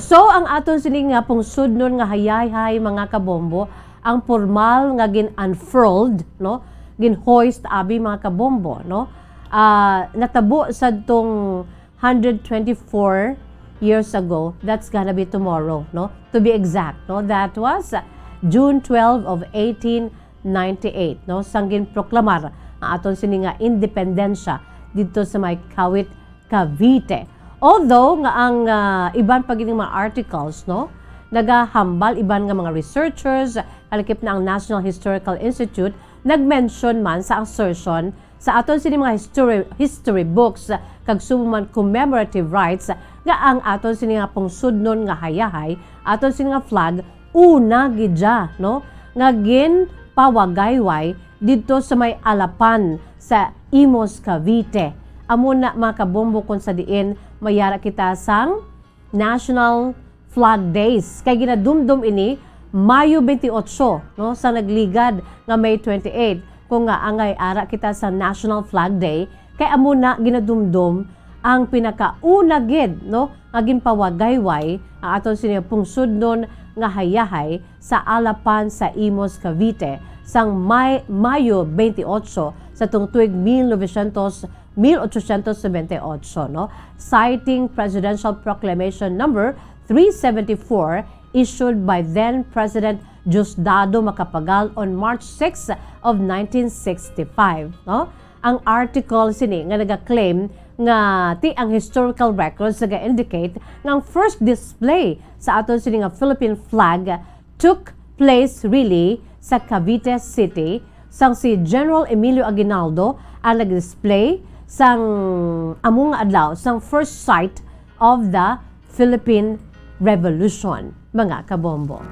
So, ang aton sini nga pungsudnon nga hayahay, mga kabombo, ang pormal nga gin-unfurled, no? Gin-hoist, abi, mga kabombo, no? Ah, natabo sadtong hundred twenty-four years ago. That's gonna be tomorrow, no? To be exact, no? That was, uh, June twelve of eighteen ninety-eight, no? Sang ginproklamar ang aton sini nga independensya didto sa may Kawit, Cavite. Although nga ang, ah, iban pa gid nga mga articles, no, nagahambal, iban nga mga researchers, kalakip na ang National Historical Institute, nag-mention man sa assertion sa aton sini mga history, history books, kag subong man commemorative rites, nga ang aton sini nga pungsudnon nga hayahay, aton sini nga flag, una gid dya, no, nga ginpawagayway didto sa may Alapan sa Imus, Cavite. Amo na, mga kabombo, kung sa diin mayara kita sang National Flag Days. Kay ginadumdom ini Mayo twenty-eight, no, sa nagligad nga May twenty-eight. Kung nga angay ara kita sa National Flag Day, kay amo na ginadumdom ang pinakauna gid, no, nga ginpawagayway ang aton sini pungsudnon nga hayahay sa Alapan sa Imus, Cavite, sang May, Mayo twenty-eight sa tung tuig mil novecientos, mil ochocientos nobenta y ocho, no? Citing Presidential Proclamation Number three seventy-four, issued by then President Diosdado Macapagal on March six of nineteen sixty-five, no? Ang article sini nga naga-claim nga ti ang historical records naga-indicate nga ang first display sa aton sini nga Philippine flag took place really sa Cavite City, sang si General Emilio Aguinaldo ang nag-display sang amo nga adlaw sang first sight of the Philippine Revolution, mga kabombo.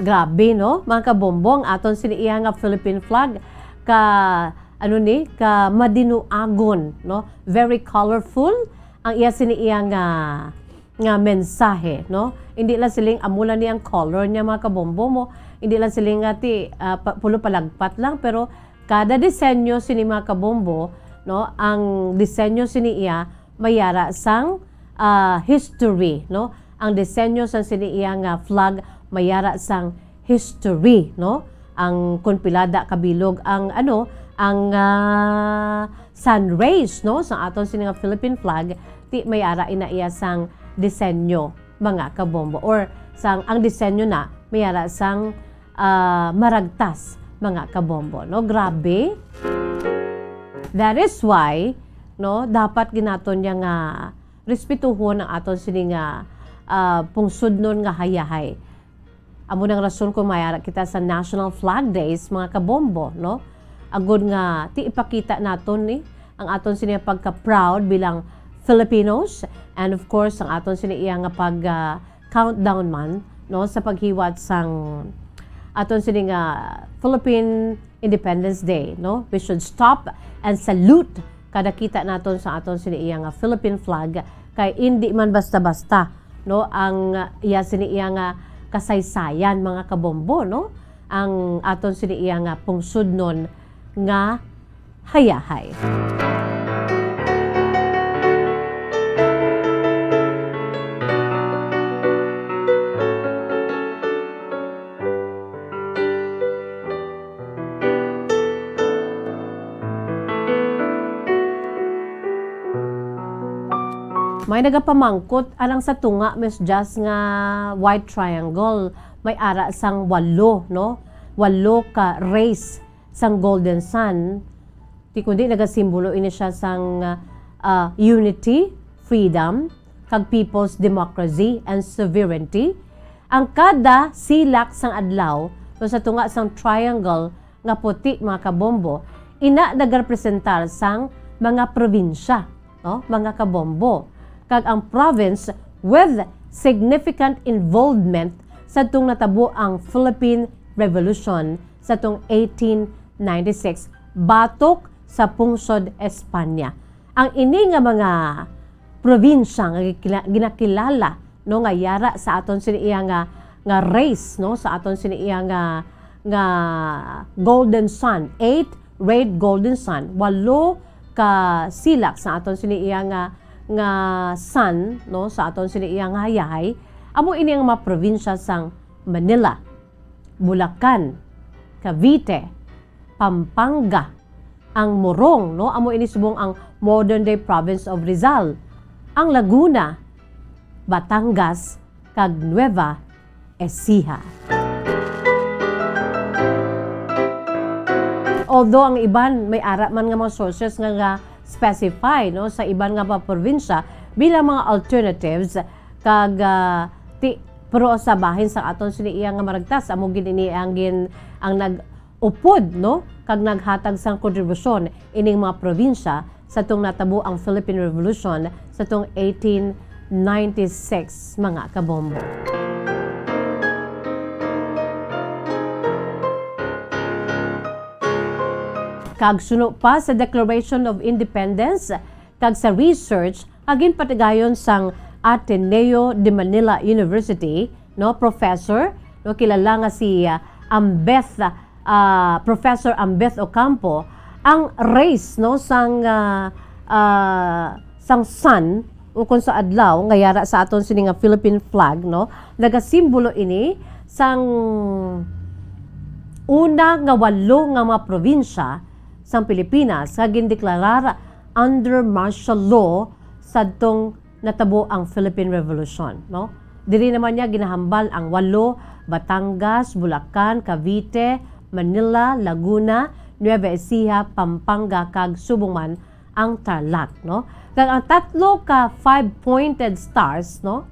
Grabe, no, mga kabombo, ang aton sini iya nga Philippine flag ka, ano ni, ka madinuagon, no? Very colorful ang iya sini iya nga, nga mensahe, no? Hindi lang siling amo lang ni ang color niya, mga kabombo mo. Hindi lang siling nga ti, ah, pa-, pulo palagpat lang, pero kada disenyo sini, mga kabombo, no, ang disenyo sini iya mayara sang, ah, history, no? Ang disenyo sang sini iya nga flag mayara sang history, no? Ang kon pilada kabilog ang, ano, ang, ah, sun rays, no, sang aton sini nga Philippine flag, ti mayara ina iya sang disenyo, mga kabombo, or sang ang disenyo na mayara sang ah, maragtas, mga kabombo, no? Grabe. That is why, no, dapat gid naton niya nga respetuhon ang aton sini nga, ah, pungsudnon nga hayahay. Amo nang rason kung mayara kita sa National Flag Days, mga kabombo, no? Agud nga ti ipakita naton ni ang aton sini nga pagka-proud bilang Filipinos, and of course, ang aton sini iya nga pag, ah, countdown man, no, sa paghiwat sang aton sini nga Philippine Independence Day, no? We should stop and salute kada kita naton sa aton sini iya nga Philippine flag, kay indi man basta-basta, no, ang, ah, iya sini iya nga kasaysayan, mga kabombo, no, ang aton sini iya nga pungsodnon nga hayahay. May nagapamangkot alang sa tunga, Miss Jazz, nga white triangle may ara sang walo, no? Walo ka rays sang Golden Sun. Ti kundi nagasimbolo ini siya sang, ah, unity, freedom, kag people's democracy and sovereignty. Ang kada silak sang adlaw, no, sa tunga sang triangle nga puti, mga kabombo, ina nagarepresentar sang mga probinsya, no, mga kabombo, kag ang province with significant involvement sa tung natabo ang Philippine Revolution sa tung eighteen ninety-six batok sa pungsod Espanya. Ang ini nga mga probinsya nga gikila-, ginakilala, no, nga yara sa aton sini iya nga, nga rays, no, sa aton sini iya nga, nga Golden Sun, eight rayed Golden Sun, walo ka silak sa aton sini iya nga, nga sun, no, sa aton sini iya nga hayahay. Amo ini ang mga probinsya sang Manila, Bulacan, Cavite, Pampanga, ang Morong, no? Amo ini subong ang modern-day province of Rizal, ang Laguna, Batangas, kag Nueva Ecija. Although ang iban may ara man nga mga sources nga, nga specify, no, sa iban nga mga probinsya bilang mga alternatives, kag, ah, ti-, pero sa bahin sa aton sini iya nga maragtas, amo gid ini ang gin-, ang nag-upod, no, kag naghatag sang kontribusyon ining mga probinsya sa tung natabo ang Philippine Revolution sa tung eighteen ninety-six, mga kabombo. Kag suno pa sa Declaration of Independence, kag sa research nga ginpatigayon sang Ateneo de Manila University, no, professor, no, kilala nga si, ah, Ambeth, ah, Professor Ambeth Ocampo, ang rays, no, sang, ah, ah, sang sun ukon sa adlaw nga yara sa aton sini nga Philippine flag, no, nagasimbolo ini sang una nga walo nga mga probinsya sang Pilipinas nga gindeklarar under martial law sadtong natabo ang Philippine Revolution, no? Diri naman niya ginahambal ang walo, Batangas, Bulacan, Cavite, Manila, Laguna, Nueva Ecija, Pampanga, kag subong man ang Tarlac, no? Kag ang tatlo ka five-pointed stars, no?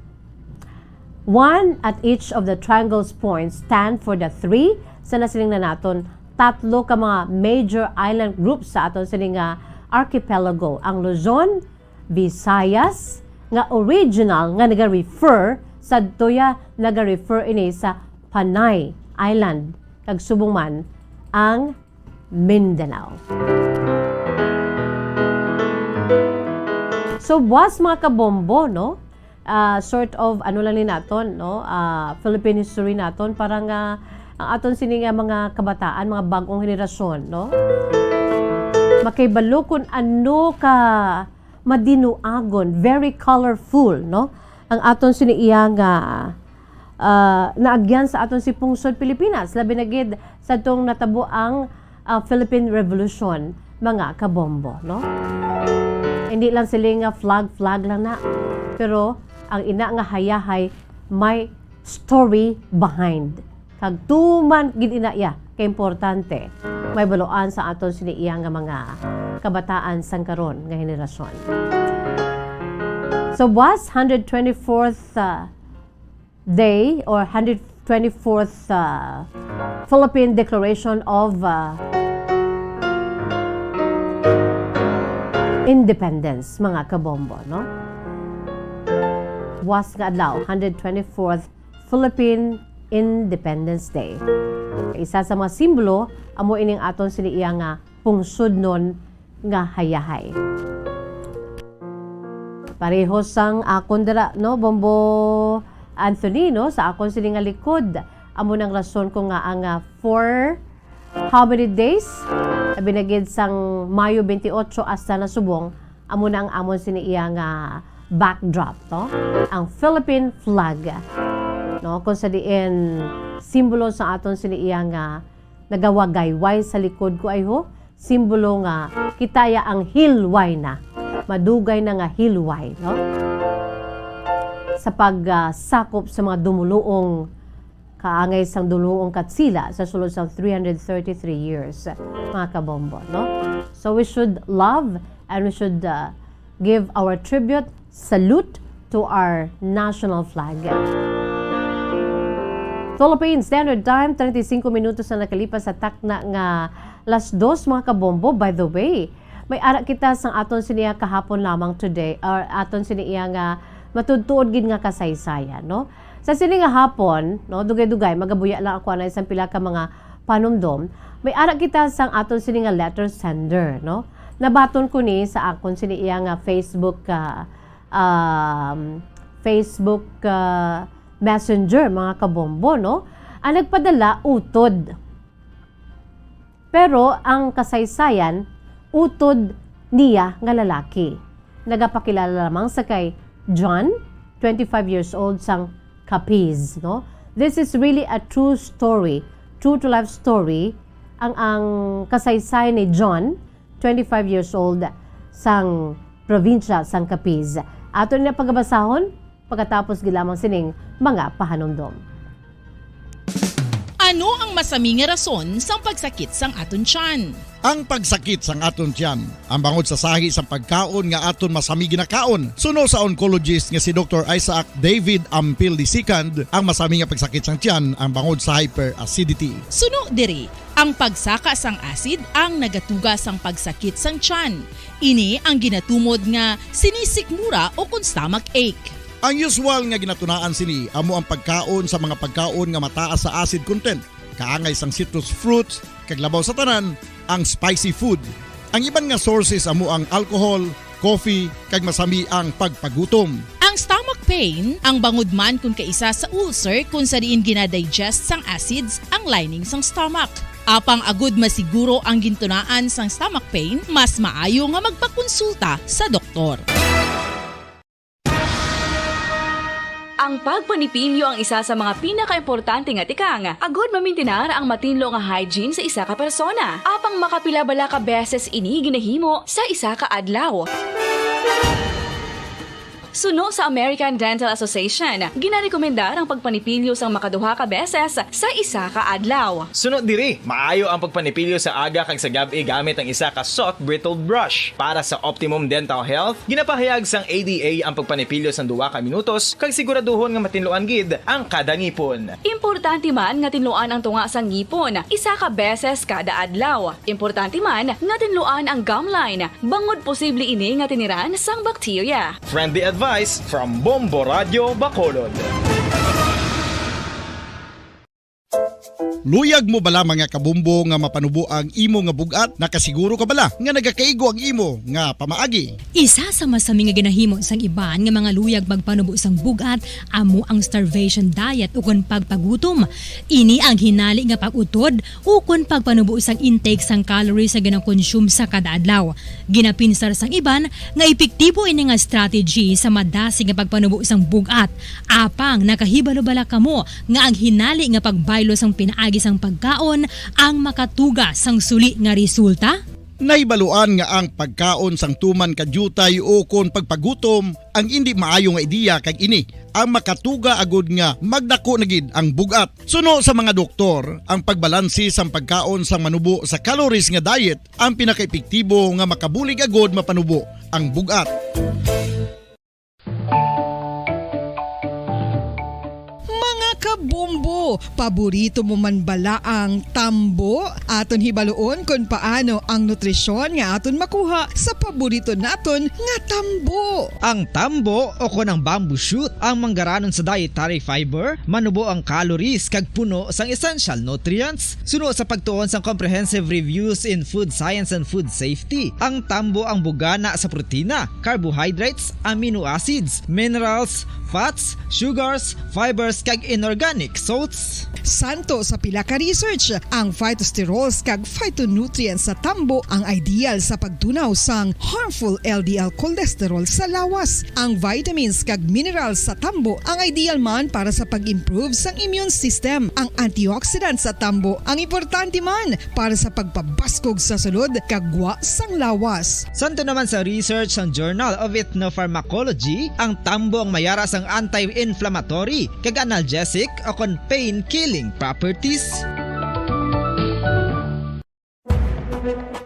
One at each of the triangle's points stand for the three, sa nasiling na naton, tatlo ka mga major island groups sa aton sini nga archipelago, ang Luzon, Visayas, nga original nga naga-refer sa tuya, naga-refer ini sa Panay Island, kag subong man ang Mindanao. So, buwas, mga kabombo, no? Ah, sort of, ano lang ni naton, no? Ah, Philippine history naton, para nga ang aton sini nga mga kabataan, mga bag-ong henerasyon, no? Makahibalo kung ano ka madinuagon, very colorful, no? Ang aton sini iya nga, ah, naagyan sa aton si pungsod Pilipinas, labi na gid sa tong natabo ang, ah, Philippine Revolution, mga kabombo, no? Hindi lang sila nga flag, flag lang na, pero ang ina nga hayahay may story behind. Kag tuman gid ina iya ka importante, may baluan sa aton sini iya nga mga kabataan sang karon nga henerasyon. So, buwas, hundred twenty-fourth, uh, day or hundred twenty-fourth, uh, Philippine Declaration of, uh, Independence, mga kabombo, no? Buwas nga adlaw, hundred twenty-fourth Philippine Independence Day. Isa sa mga simbolo amo ining aton sini iya nga pungsodnon nga hayahay. Pareho sang akon dira, no, Bombo Anthony, no, sa akon sini nga likod. Amo nang rason ko nga ang, ah, for how many days? Abi na gid sang Mayo twenty-eight hasta na subong, amo na ang amon sini iya nga backdrop, no? Ang Philippine flag, no? Kung sa diin, simbolo sa aton sini iya nga nagawagayway sa likod ko ay ho, simbolo nga kita ya ang hilway na. Madugay na nga hilway, no? Sa pag, ah, sakop sa mga dumuluong kaangay sang duluong Katsila sa sulod sang three hundred thirty-three years, mga kabombo, no? So we should love and we should, uh, give our tribute, salute to our national flag. Philippine Standard Time, treinta y cinco minutos na nakalipas sa takna nga las dos, mga kabombo. By the way, may ara kita sang aton siniya kahapon lamang today, or aton siniya nga matuod-tuod gid nga kasaysayan, no? Sa sini nga hapon, no, dugay-dugay, magabuya lang ako anay sang pila ka mga panumdom. May ara kita sang aton sini nga letter sender, no? Nabaton ko ni sa akon sini iya nga Facebook, ah, um, Facebook, ah, Messenger, mga kabombo, no? Ang nagpadala, utod. Pero ang kasaysayan, utod niya nga lalaki. Nagapakilala lamang sa kay John, twenty-five years old, sang Capiz, no? This is really a true story, true to life story, ang, ang kasaysayan ni John, twenty-five years old, sang probinsya sang Capiz. Ato na pagabasahon pagkatapos gid lamang sining mga pahanumdom. Ano ang masami nga rason sang pagsakit sang aton tiyan? Ang pagsakit sang aton tiyan, ang bangod sa sahi sang pagkaon nga aton masami ginakaon. Suno sa oncologist nga si Doktor Isaac David Ampil the second, ang masami nga pagsakit sang tiyan ang bangod sa hyperacidity. Suno diri, ang pagsaka sang acid ang nagatuga sang pagsakit sang tiyan. Ini ang ginatumod nga sinisikmura o kon stomach ache. Ang usual nga ginatunaan sini amo ang pagkaon sa mga pagkaon nga mataas sa acid content, kaangay sang citrus fruits, kag labaw sa tanan, ang spicy food. Ang iban nga sources amo ang alcohol, coffee, kag masami ang pagpagutom. Ang stomach pain, ang bangod man kon kaisa sa ulcer kon sa diin ginadigest sang acids ang lining sang stomach. Apang agud masiguro ang gintunaan sang stomach pain, mas maayo nga magpakonsulta sa doktor. Ang pagpanipilyo ang isa sa mga pinakaimportante nga tikang agud mamintinar ang matinlo nga hygiene sa isa ka persona. Apang makapila bala ka beses ini ginahimo sa isa ka adlaw? Suno sa American Dental Association, ginarekomendar ang pagpanipilyo sang makaduha ka beses sa isa ka adlaw. Suno diri, maayo ang pagpanipilyo sa aga kag sa gab-i gamit ang isa ka soft bristled brush. Para sa optimum dental health, ginapahayag sang A D A ang pagpanipilyo sang duha ka minutos kag siguraduhon nga matinluan gid ang kada ngipon. Importante man nga tinluan ang tunga sang ngipon isa ka beses kada adlaw. Importante man nga tinluan ang gum line, bangod posible ini nga tiniran sang bakterya. Friendly advice from Bombo Radio Bacolod. Luyag mo bala, mga kabombo, nga mapanubo ang imo nga bug-at? Nakasiguro ka bala nga nagakaigo ang imo nga pamaagi? Isa sa masami nga ginahimo sang iban nga mga luyag magpanubo sang bug-at amo ang starvation diet ukon pagpagutom. Ini ang hinali nga pag-utod ukon pagpanubo sang intake sang calories nga ginakonsume sa kada adlaw. Ginapinsar sang iban nga epektibo ini nga strategy sa madasig nga pagpanubo sang bug-at. Apang nakahibalo bala kamo nga ang hinali nga pagbaylo sang pinaagi sang pagkaon ang makatuga sang suli nga resulta? Nahibaluan nga ang pagkaon sang tuman ka diutay ukon pagpagutom ang indi maayo nga ideya, kag ini ang makatuga agud nga magdako na gid ang bug-at. Suno sa mga doktor, ang pagbalanse sang pagkaon sang manubo sa calories nga diet ang pinakaepektibo nga makabulig agud mapanubo ang bug-at. Mga kabombo, Paborito mo man bala ang tambo? Aton hibaluon kon paano ang nutrisyon nga aton makuha sa paborito naton nga tambo. Ang tambo o kon ang bamboo shoot ang manggaranon sa dietary fiber, manubo ang calories kag puno sang essential nutrients. Suno sa pagtuon sang Comprehensive Reviews in Food Science and Food Safety, ang tambo ang bugana sa protina, carbohydrates, amino acids, minerals, fats, sugars, fibers, kag inorganic salts. Santo sa pila ka research, ang phytosterols kag phytonutrients sa tambo ang ideal sa pagtunaw sang harmful L D L cholesterol sa lawas. Ang vitamins kag minerals sa tambo ang ideal man para sa pag-improve sang immune system. Ang antioxidants sa tambo ang importante man para sa pagpabaskog sa sulod kag gwa sang lawas. Santo naman sa research sang Journal of Ethnopharmacology, ang tambo ang mayara sang anti-inflammatory kag analgesic o kon pain-killing properties.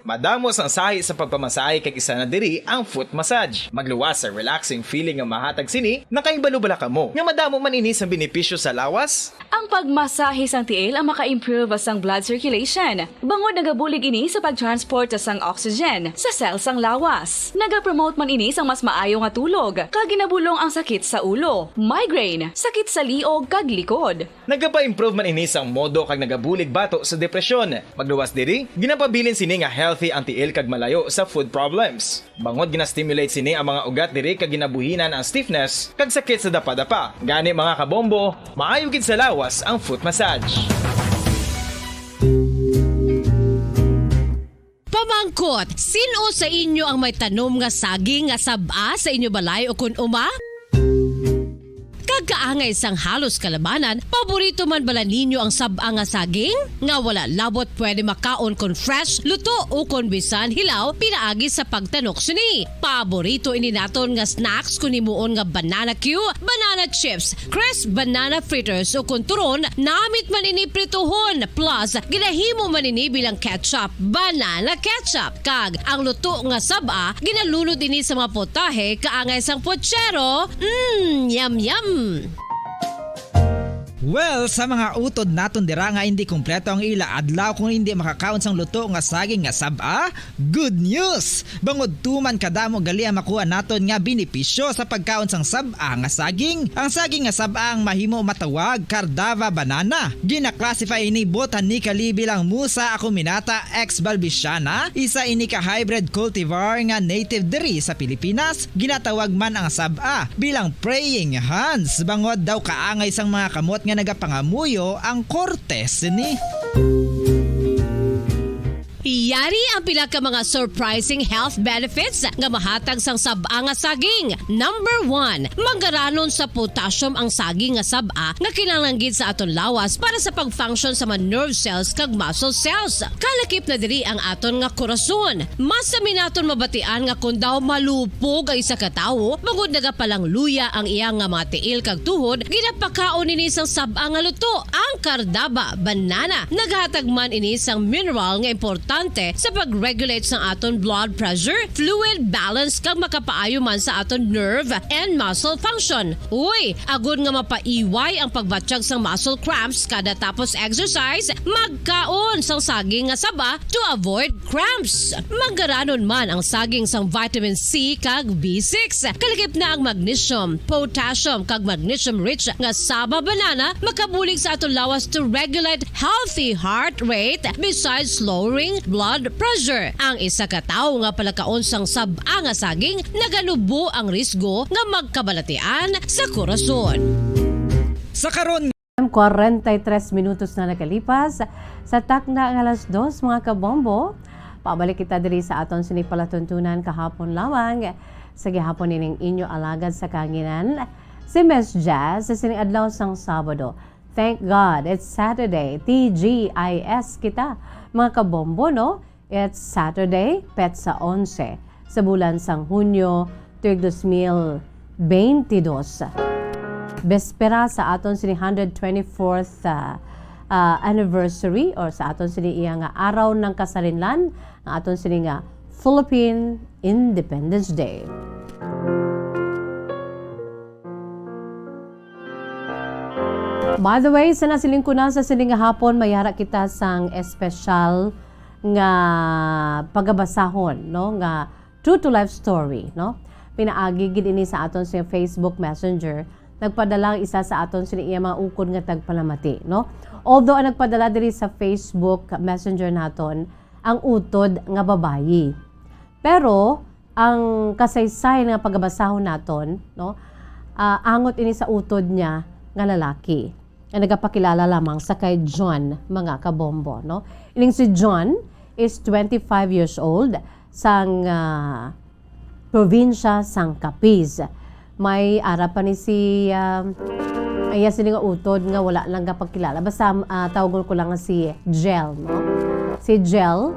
Madamo sang sahi sa pagpamasahe kag isa na diri ang foot massage. Magluwas sa relaxing feeling nga mahatag sini, nakahibalo bala kamo nga madamo man ini sang benepisyo sa lawas? Ang pagmasahe sang tiil ang maka-improve sang blood circulation, bangod nagabulig ini sa pag-transport sang oxygen sa cell sang lawas. Nagapromote man ini sang mas maayo nga tulog, kag ginabulong ang sakit sa ulo, migraine, sakit sa liog, kag likod. Nagapa-improve man ini sang modo kag nagabulig bato sa depresyon. Magluwas diri, ginapabilin sini nga healthy ang tiil kag malayo sa foot problems. Bangod gina-stimulate sini ang mga ugat diri kag ginabuhinan ang stiffness kag sakit sa dapadapa. Gani, mga kabombo, maayo gid sa lawas ang foot massage. Pamangkot, sin-o sa inyo ang may tanom nga saging nga sab-a sa inyo balay ukon uma? Kag kaangay sang halos kalabanan, paborito man bala ninyo ang sab-a nga saging? Nga wala labot pwede makaon kon fresh, luto, ukon bisan hilaw pinaagi sa pagtanok sini. Paborito ini naton nga snacks kon himuon nga banana cue, banana chips, crisp banana fritters, ukon turon, namit man ini prituhon, plus ginahimo man ini bilang ketchup, banana ketchup. Kag ang luto nga sab-a, ginalunod ini sa mga putahe kaangay sang puchero. Mm, yum, yum! Well, sa mga utod naton dira nga indi kompleto ang ila adlaw kung indi makakaon sang luto nga saging nga sab-a, good news! Bangod tuman kadamo gali ang makuha naton nga benepisyo sa pagkaon sang sab-a nga saging. Ang saging nga sab-a ang mahimo matawag Cardava banana. Gina-classify ini botanically bilang Musa acuminata exbalbiciana, isa ini ka hybrid cultivar nga native diri sa Pilipinas. Ginatawag man ang sab-a bilang praying hands, bangod daw kaangay sang mga kamot nga nagapangamuyo ang korte sini. Yari ang pila ka mga surprising health benefits nga mahatag sang sab-a nga saging. Number one, manggaranon sa potassium ang saging nga sab-a nga kinahanglan gid sa aton lawas para sa pag-function sa mga nerve cells kag muscle cells. Kalakip na diri ang aton nga korason. Mas sami naton mabatian nga kon daw malupog ang isa ka tawo, bangod nagapalangluya ang iya nga mga tiil kag tuhod, ginapakaon nini sang sab-a nga luto, ang Cardaba banana. Naghatag man ini sang mineral nga importante sa pag-regulate sang aton blood pressure, fluid balance, kag makapaayo man sa aton nerve and muscle function. Uy, agod nga mapaiway ang pagbatyag sang muscle cramps kada tapos exercise, magkaon sang saging nga saba to avoid cramps. Manggaranon man ang saging sang vitamin C kag B six. Kalakip na ang magnesium, potassium, kag magnesium-rich nga saba banana makabulig sa aton lawas to regulate healthy heart rate, besides lowering blood pressure. Ang isa ka tawo nga palakaon sang sab-a nga saging naganubo ang risgo nga magkabalatian sa korason. Sa karon, kwarenta y tres minutos na nakalipas sa takna nga alas dos, mga kabombo. Pabalik kita diri sa aton sini palatuntunan kahapon lamang. Sa gihapon ining inyo alagad sa kahanginan, si Miss Jazz, sa sining adlaw sang Sabado. Thank God, it's Saturday. T G I S kita, mga kabombo, no? It's Saturday, petsa onse, sa bulan sang Hunyo, tuig dos mil beintidos. Bespera sa aton sini hundred twenty-fourth, ah, ah, anniversary, or sa aton sini iya nga araw ng kasarinlan, ang aton sini nga Philippine Independence Day. By the way, sa nasiling ko na sa sini nga hapon, mayara kita sang espesyal nga pagabasahon, no, nga true to life story, no? Pinaagi gid ini sa aton sa Facebook Messenger. Nagpadala ang isa sa aton sini iya mga ukod nga tagpalamati, no? Although ang nagpadala diri sa Facebook Messenger naton ang utod nga babayi. Pero ang kasaysayan nga pagabasahon naton, no, ah, angot ini sa utod niya nga lalaki nga nagapakilala lamang sa kay John, mga kabombo, no? Ining si John is twenty-five years old, sang, ah, probinsya sang Capiz. May ara pa ni si, ah, iya sini nga utod nga wala lang gapagkilala. Basta, ah, tawgon ko lang nga si Jel, no? Si Jel,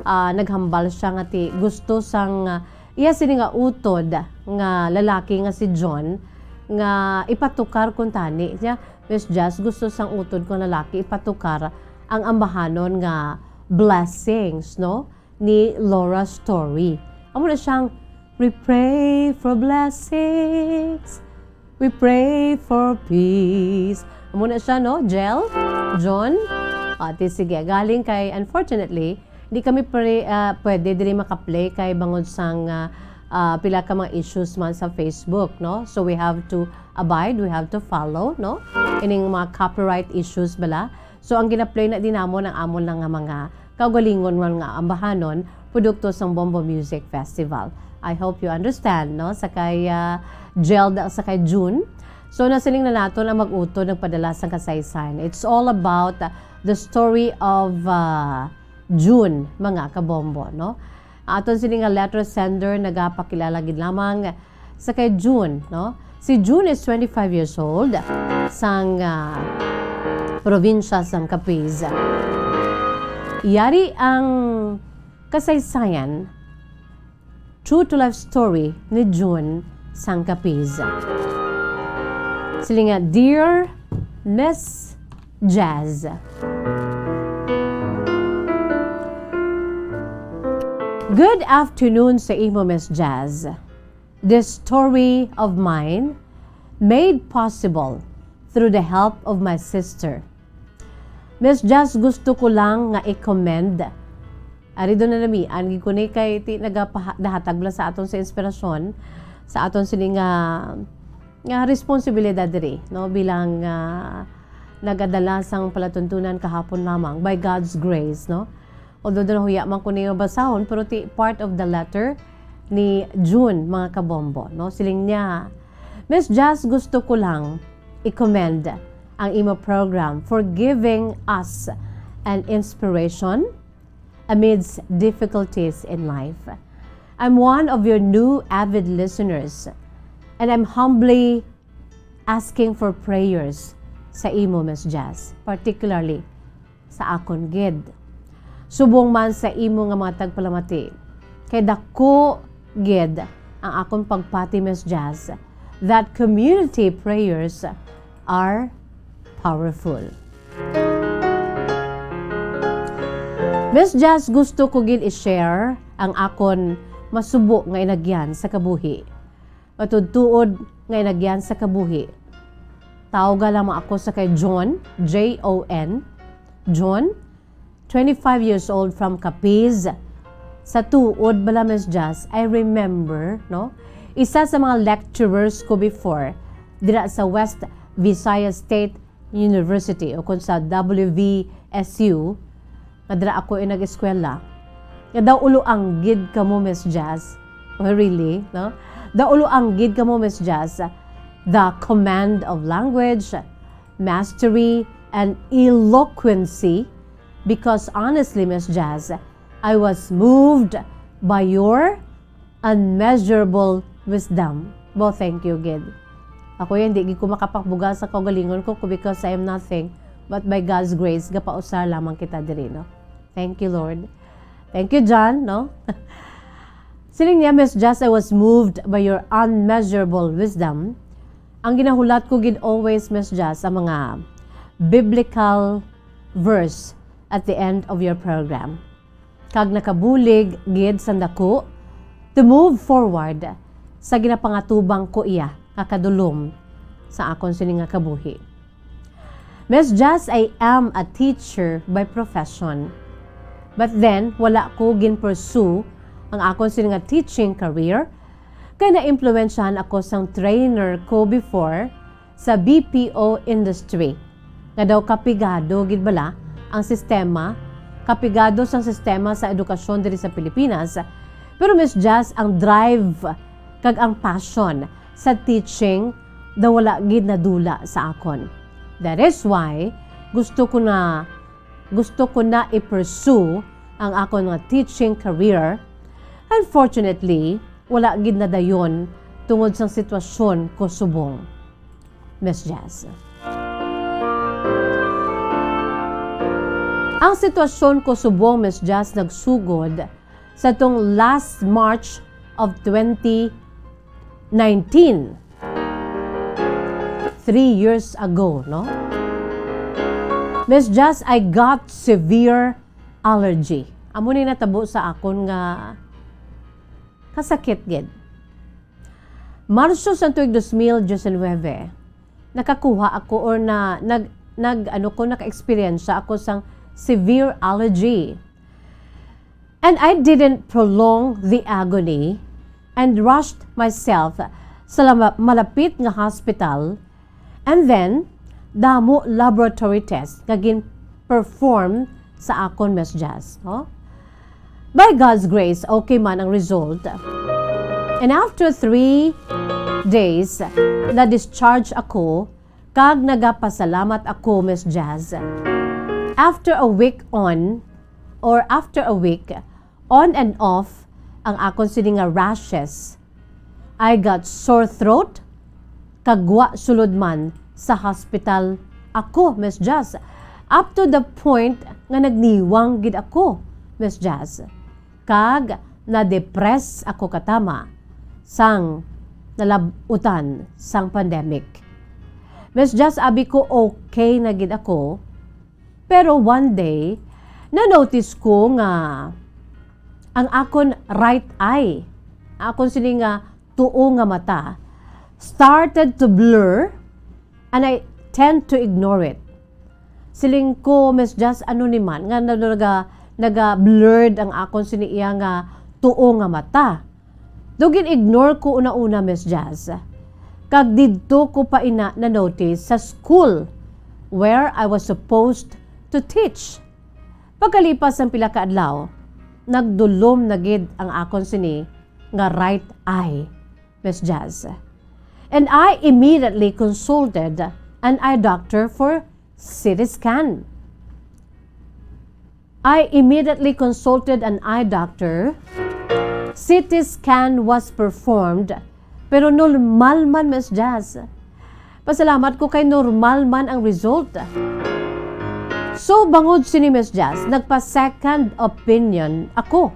ah, naghambal siya nga ti gusto sang, ah, iya sini nga utod nga lalaki nga si John nga ipatukar kuntani niya, Miss Jazz, gusto sang utod nga lalaki ipatukar ang ambahanon nga blessings, no, ni Laura Story. Amo na siyang, "We pray for blessings. We pray for peace." Amo na siya, no, Jel? John? Ati, sige. Galing kay, unfortunately, di kami pre, ah, pwede diri makaplay kay bangod sang, ah, ah, pila ka mga issues man sa Facebook, no? So we have to abide, we have to follow, no? Ining mga copyright issues bala. So ang gina-play na din namon ang amon lang nga mga kaugalingon man nga ambahanon, produkto sang Bombo Music Festival. I hope you understand, no? Sa kay, ah, Jel, sa kay June. So nasiling na naton ang mag-utod nagpadala sang kasaysayan. It's all about, ah, the story of, ah, June, mga kabombo, no? Aton sini nga letter sender nagapakilala gid lamang sa kay June, no? Si June is twenty-five years old, sang, ah, probinsya sang Capiz. Yari ang kasaysayan, true to life story ni June sang Capiz. Sila nga, "Dear Miss Jazz." Good afternoon sa imo, Miss Jazz. This story of mine made possible through the help of my sister. Miss Jazz, gusto ko lang nga i-commend. Ari do na namian gid ko ni kay ti nagapaha-, nahatag lang sa aton sa inspirasyon sa aton sini nga, nga responsibilidad diri, no, bilang, ah, nagadala sang palatuntunan kahapon lamang by God's grace, no. Although nahuya man ko niyo basahon, pero ti part of the letter ni June, mga kabombo, no? Siling niya, "Miss Jazz, gusto ko lang i-commend ang imo program for giving us an inspiration amidst difficulties in life. I'm one of your new avid listeners, and I'm humbly asking for prayers sa imo, Miss Jazz, particularly sa akon gid. Subong man sa imo nga mga tagpalamati, kay dako gid ang akon pagpati, Miss Jazz, that community prayers are powerful." Miss Jazz, gusto ko gid i-share ang akon masubo nga inagyan sa kabuhi. Matuod-tuod nga inagyan sa kabuhi. Tawga lamang ako sa kay John, J O N. John, twenty-five years old from Capiz. Sa tuod bala, Miss Jazz, I remember, no? Isa sa mga lecturers ko before, dira sa West Visayas State University, o kung sa W V S U, nga dira ako ay nag-eskwela, nga daw ulo anggid kamo, Miss Jazz. Oh, really, no? Daw ulo anggid kamo, Miss Jazz. The command of language, mastery, and eloquency, because honestly, Miss Jazz, I was moved by your unmeasurable wisdom. Bo, thank you gid. Ako yan, di gid ko makapagbugal sa kaugalingon ko, ko, because I am nothing. But by God's grace, gapausar lamang kita diri, no? Thank you, Lord. Thank you, John, no? Siling niya, "Miss Jazz, I was moved by your unmeasurable wisdom." Ang ginahulat ko gid always, Miss Jazz, ang mga biblical verse at the end of your program. Kag nakabulig gid sang daku to move forward sa ginapangatubang ko iya nga kadulom sa akon sini nga kabuhi. Miss Jazz, I am a teacher by profession. But then, wala ko gin-pursue ang akon sini nga teaching career, kay naimpluwensyahan ako sang trainer ko before sa B P O industry, nga daw kapigado gid bala ang sistema, kapigado sang sistema sa edukasyon diri sa Pilipinas. Pero, Miss Jazz, ang drive kag ang passion sa teaching daw wala gid nadula sa akon. That is why gusto ko na, gusto ko na i-pursue ang akon nga teaching career. Unfortunately, wala gid nadayon tungod sang sitwasyon ko subong, Miss Jazz. Ang sitwasyon ko subong, Miss Jazz, nagsugod sa tong last March of twenty nineteen. Three years ago, no? Miss Jazz, I got severe allergy. Amo ni natabo sa akon nga kasakit gid. Marso sa tuig dos mil diecinuebe, nakakuha ako or na, nag, nag, ano ko, naka-experience ako sang severe allergy. And I didn't prolong the agony and rushed myself sa lama-, malapit nga hospital. And then, damo laboratory test nga gin-perform sa akon, Miss Jazz, no? By God's grace, okay man ang result. And after three days, na-discharge ako, kag nagapasalamat ako, Miss Jazz. After a week on, or after a week, on and off, ang akon sini nga rashes, I got sore throat, kag wa sulod man sa hospital ako, Miss Jazz. Up to the point nga nagniwang gid ako, Miss Jazz. Kag na-depress ako katama sang nalab-utan sang pandemic. Miss Jazz, abi ko okay na gid ako, pero one day, na-notice ko nga ang akon right eye, akon sini nga tuo nga mata, started to blur, and I tend to ignore it. Siling ko, Miss Jazz, ano ni man nga na-, naga-, naga-blurred ang akon sini iya nga tuo nga mata? Do gin-ignore ko una-una, Miss Jazz. Kag didto ko pa ina na-notice sa school where I was supposed to teach. Pagkalipas sang pila ka adlaw, nagdulom na gid ang akon sini nga right eye, Miss Jazz. And I immediately consulted an eye doctor for C T scan. I immediately consulted an eye doctor. C T scan was performed, pero normal man, Miss Jazz. Pasalamat ko kay normal man ang result. So, bangod sini, Miss Jazz, nagpa-second opinion ako.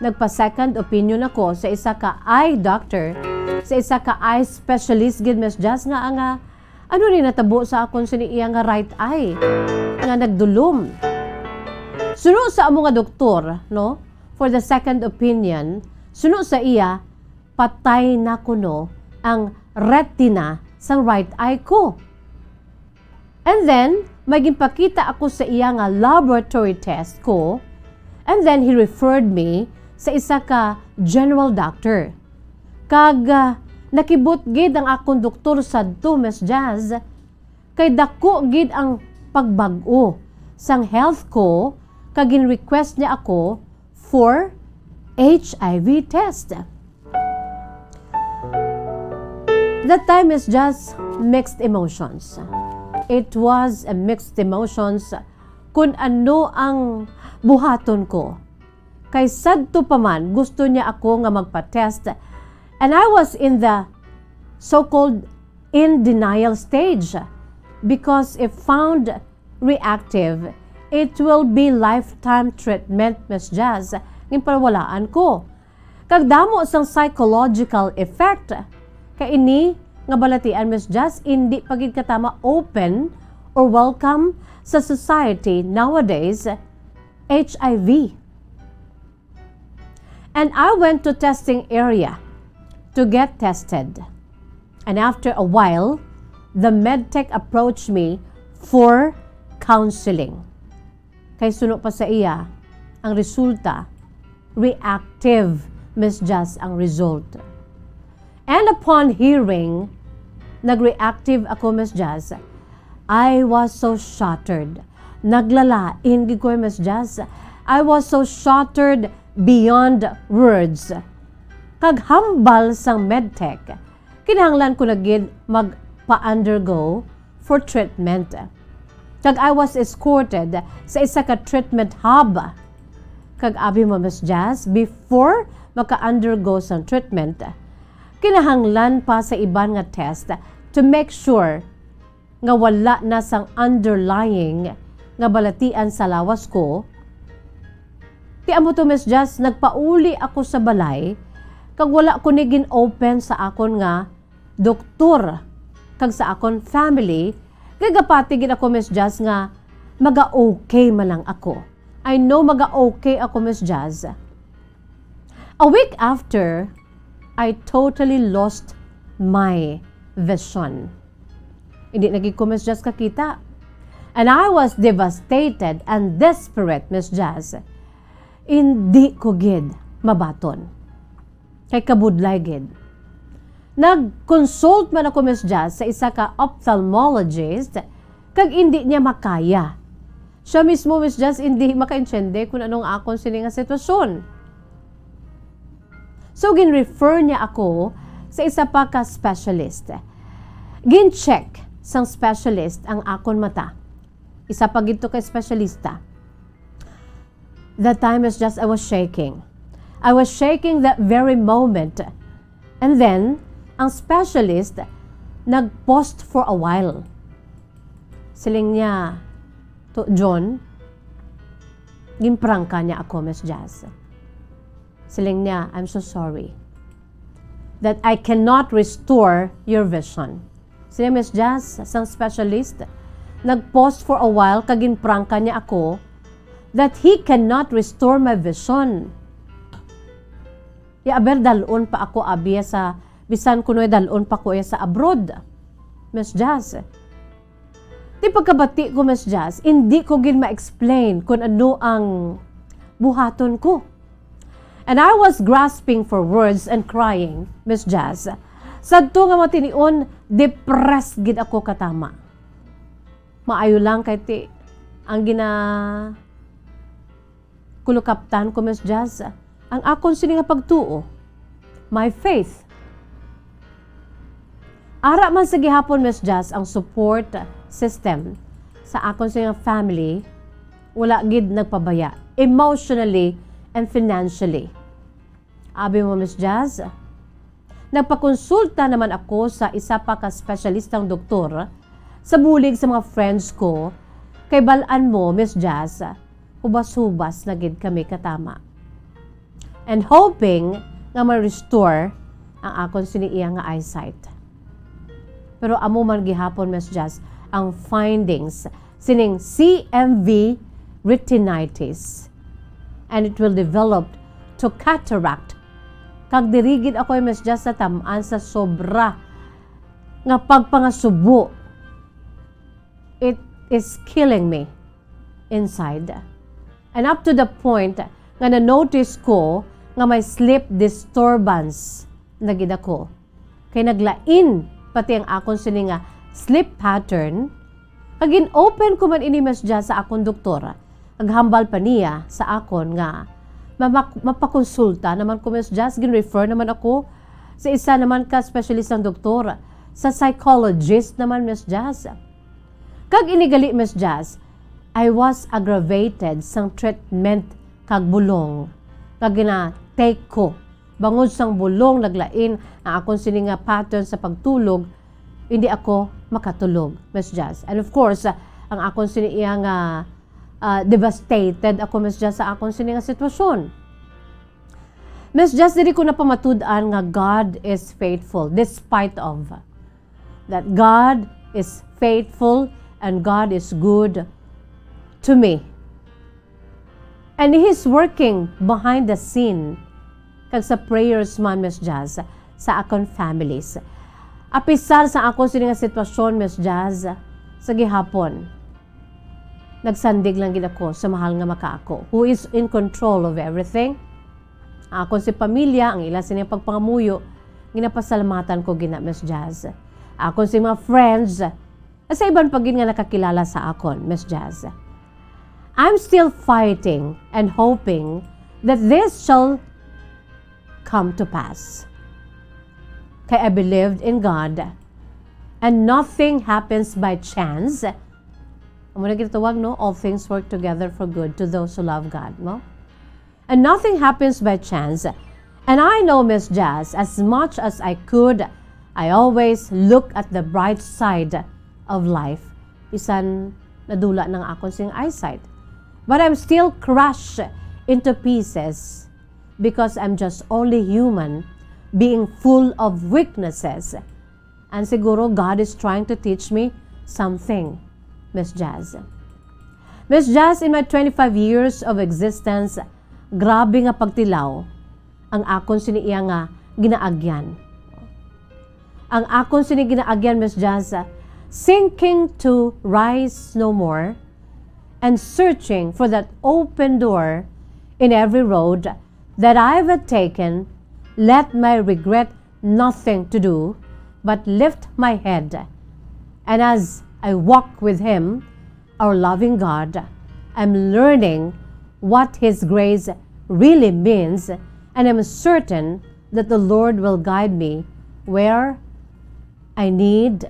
Nagpa-second opinion ako sa isa ka eye doctor, sa isa ka eye specialist gid, Miss Jazz, nga ang, ah, ano ni natabo sa akon sini iya nga right eye nga nagdulom. Suno sa amo nga doktor, no, for the second opinion, suno sa iya, patay na kuno ang retina sang right eye ko. And then, may ginpakita ako sa iya nga laboratory test ko, and then he referred me sa isa ka general doctor. Kag, ah, nakibot gid ang akon doktor sadto, Miss Jazz, kay dako gid ang pagbag-o sang health ko, kag gin-request niya ako for H I V test. That time is just mixed emotions. It was a mixed emotions kung ano ang buhaton ko. Kay sadto pa man, gusto niya ako nga magpa-test. And I was in the so-called in denial stage, because if found reactive, it will be lifetime treatment, Miss Jazz. Ginpawalaan ko. Kag damo sang psychological effect. Kay ini nga balatian, Miss Jazz, indi pa gid katama open or welcome sa society nowadays, H I V. And I went to testing area to get tested. And after a while, the medtech approached me for counseling. Kay suno pa sa iya, ang resulta, reactive, Miss Jazz, ang result. And upon hearing, nag-reactive ako, Miss Jazz. I was so shattered. Naglalain gid ko, Miss Jazz. I was so shattered beyond words. Kag hambal sang medtech, kinahanglan ko na gid magpa-undergo for treatment. Kag I was escorted sa isa ka treatment hub. Kag abi mo, Miss Jazz, before maka-undergo sang treatment, kinahanglan pa sa iban nga test to make sure nga wala na sang underlying nga balatian sa lawas ko. Ti amo to, Miss Jazz, nagpauli ako sa balay, kag wala ko ni gin-open sa akon nga doktor kag sa akon family, kay gapati gid ako, Miss Jazz, nga maga-okay man lang ako. I know maga-okay ako, Miss Jazz. A week after, I totally lost my vision. Hindi na gid ko, Miss Jazz, kakita. And I was devastated and desperate, Miss Jazz. Hindi ko gid mabaton. Kay kabudlay gid. Nag-consult man ako, Miss Jazz, sa isa ka ophthalmologist, kag indi niya makaya. Siya mismo, Miss Jazz, hindi makaintindi kung anong akon sini nga sitwasyon. So, gin-refer niya ako sa isa pa ka specialist. Gin-check sang specialist ang akon mata. Isa pa gid to ka espesyalista. That time is just, I was shaking. I was shaking that very moment. And then, ang specialist nag-paused for a while. Siling niya, "To, John," ginprangka niya ako, Miss Jazz. Siling niya, "I'm so sorry that I cannot restore your vision." Siling, Miss Jazz, sang specialist, nag-pause for a while kag ginprangka niya ako that he cannot restore my vision. Ya, aber, dalon pa ako, abi, sa, bisan kuno dalon pa ko ya sa abroad, Miss Jazz. Ti pagkabati ko, Miss Jazz, indi ko gid ma-explain kung ano ang buhaton ko. And I was grasping for words and crying, Miss Jazz. Sadto nga matinion, depressed gid ako katama. Maayo lang kay ti ang gina kulukaptan ko, Miss Jazz, ang akon sini nga pagtuo, my faith. Ara man sa gihapon, Miss Jazz, ang support system sa akon sini nga family, wala gid nagpabaya emotionally and financially. Abi mo, Miss Jazz, nagpakonsulta naman ako sa isa pa ka espesyalistang doktor sa bulig sa mga friends ko, kay bal-an mo, Miss Jazz, hubas-hubas na gid kami katama. And hoping nga ma-restore ang akon sini iya nga eyesight. Pero amo man gihapon, Miss Jazz, ang findings sining C M V retinitis. And it will develop to cataract. Kag diri gid ako, Miss Jazz, sa tam-an sa sobra nga pagpangasubo. It is killing me inside. And up to the point nga na-notice ko nga may sleep disturbance na gid ako. Kay naglain pati ang akon sini nga sleep pattern. Kag gin-open ko man ini, Miss Jazz, sa akon doktora. Naghambal pa niya sa akon nga mamak-, mapakonsulta naman ko, Miss Jazz. Gin-refer naman ako sa isa naman ka specialist ng doktor, sa psychologist naman, Miss Jazz. Kag ini gali, Miss Jazz, I was aggravated sang treatment kag bulong nga gina-take ko. Bangod sang bulong naglain ang akon sini nga pattern sa pagtulog, hindi ako makatulog, Miss Jazz. And of course, ah, ang akon sini iya nga, ah, devastated ako, Miss Jazz, sa akon sini nga sitwasyon. Miss Jazz, diri ko napamatud-an nga God is faithful despite of that. God is faithful and God is good to me. And He's working behind the scene kag sa prayers man, Miss Jazz, sa akon families. Apisar sa akon sini nga sitwasyon, Miss Jazz, Sa gihapon, nagsandig lang gid ako sa mahal nga makaako, who is in control of everything. Akon si pamilya, ang ila sini pagpangamuyo, ginapasalamatan ko gina, Miss Jazz. Akon si mga friends, at sa iban pa gid nga nakakilala sa akon, Miss Jazz. I'm still fighting and hoping that this shall come to pass. Kay I believed in God, and nothing happens by chance. Amo na ginatawag, no? All things work together for good to those who love God, no? And nothing happens by chance. And I know, Miss Jazz, as much as I could, I always look at the bright side of life. Bisan nadula na ang akon sing eyesight. But I'm still crushed into pieces because I'm just only human, being full of weaknesses. And siguro God is trying to teach me something, Miss Jazz. Miss Jazz, in my twenty-five years of existence, grabe nga pagtilaw ang akon sini iya nga ginaagyan. Ang akon sini ginaagyan, Miss Jazz, sinking to rise no more and searching for that open door in every road that I've taken, let my regret nothing to do but lift my head. And as I walk with Him, our loving God, I'm learning what His grace really means, and I'm certain that the Lord will guide me where I need.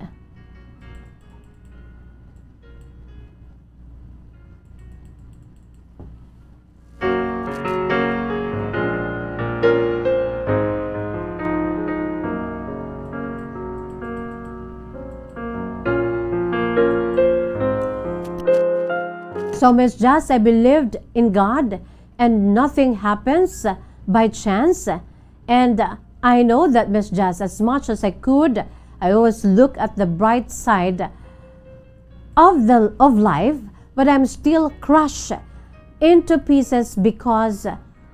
So, Miss Jazz, I believed in God, and nothing happens by chance. And I know that, Miss Jazz, as much as I could, I always look at the bright side of the, of life, but I'm still crushed into pieces because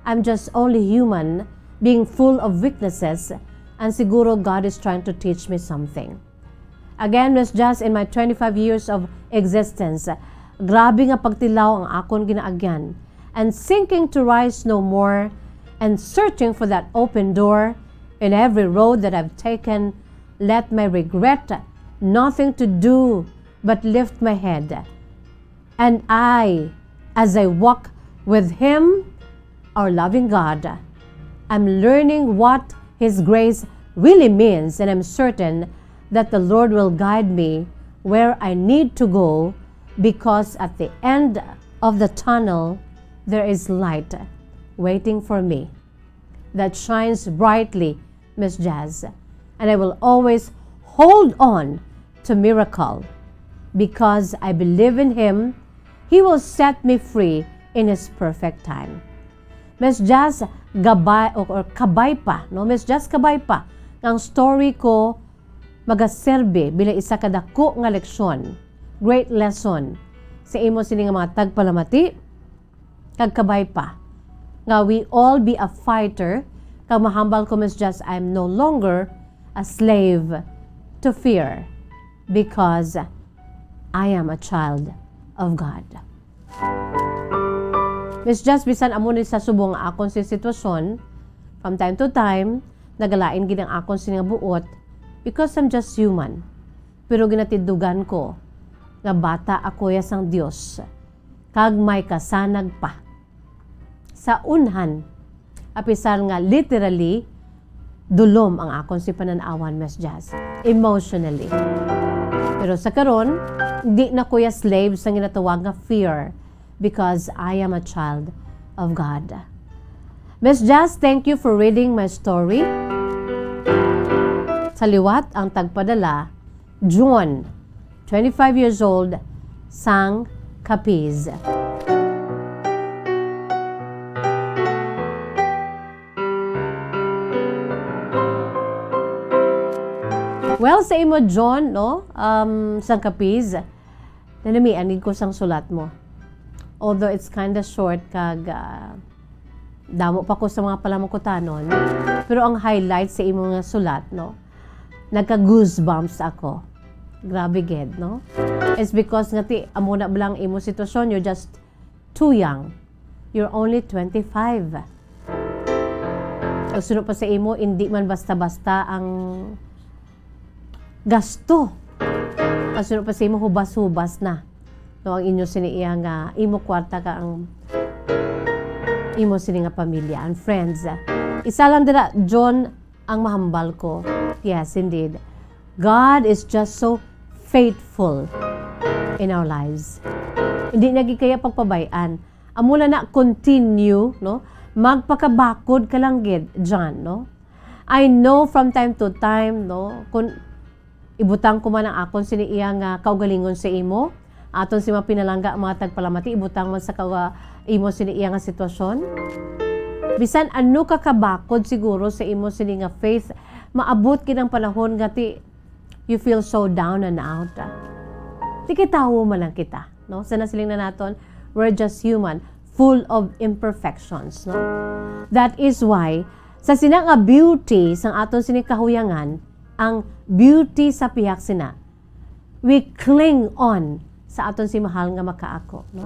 I'm just only human, being full of weaknesses, and siguro God is trying to teach me something. Again, Miss Jazz, in my twenty-five years of existence, grabe nga pagtilaw ang akon ginaagyan, and sinking to rise no more, and searching for that open door in every road that I've taken, let my regret nothing to do but lift my head. And I, as I walk with Him, our loving God, I'm learning what His grace really means, and I'm certain that the Lord will guide me where I need to go, because at the end of the tunnel, there is light waiting for me that shines brightly, Miss Jazz. And I will always hold on to miracle because I believe in Him. He will set me free in His perfect time. Miss Jazz, gabay, or, or kabay pa, no? Miss Jazz, kabay pa nga ang story ko magaserbi bilang isa ka dako nga leksyon, great lesson, sa imo sini nga mga tagpalamati, kag kabay pa, nga we all be a fighter, kag mahambal ko, Miss Jazz, I'm no longer a slave to fear because I am a child of God. Miss Jazz, bisan amo ni sa subong nga akon sing sitwasyon, from time to time, nagalain gid ang akon sini nga buot because I'm just human. Pero ginatindugan ko nga bata ako ya sang Dios, kag may kasanag pa. Sa unhan, apisar nga literally dulom ang akon sing panan-awan, Miss Jazz, emotionally. Pero sa karon, di na ko ya slave sa ginatawag nga fear because I am a child of God. Miss Jazz, thank you for reading my story. Sa liwat, ang tagpadala, John, twenty-five years old, sang Capiz. Well, sa imo, John, no? Um, sang Capiz, nanamian gid ko sang sulat mo. Although it's kinda short kag, ah, damo pa ko sa mga palamukutanon, pero ang highlight sa imo nga sulat, no? Nagka-goosebumps ako. Grabe gid, no? It's because nga ti, amo na bala ang imo sitwasyon, you're just too young. You're only twenty-five. Ang suno pa sa imo, hindi man basta-basta ang gasto. Ang suno pa sa imo, hubas-hubas na. No, ang inyo sini iya nga imo kwarta ka ang imo sini nga pamilya and friends. Isa lang dira, John, ang mahambal ko. Yes, indeed. God is just so faithful in our lives. Hindi niya gid kaya pagpabay-an. Amo na na, continue, no? Magpakabakod ka lang gid, John, no? I know from time to time, no? Kung ibutang ko man ang akon sini iya nga kaugalingon sa imo, aton si mapinalangga ang mga tagpalamati, ibutang man sa kawa-, imo sini iya nga sitwasyon. Bisan ano ka kabakod siguro sa imo sini nga faith, maabot gid ang panahon nga ti, you feel so down and out. Ti kay tawo man lang kita, no? Sa nasiling na naton, we're just human, full of imperfections, no? That is why, sa sina nga beauty sang aton sini kahuyangan, ang beauty sa pihak sina, we cling on sa aton si mahal nga makaako, no?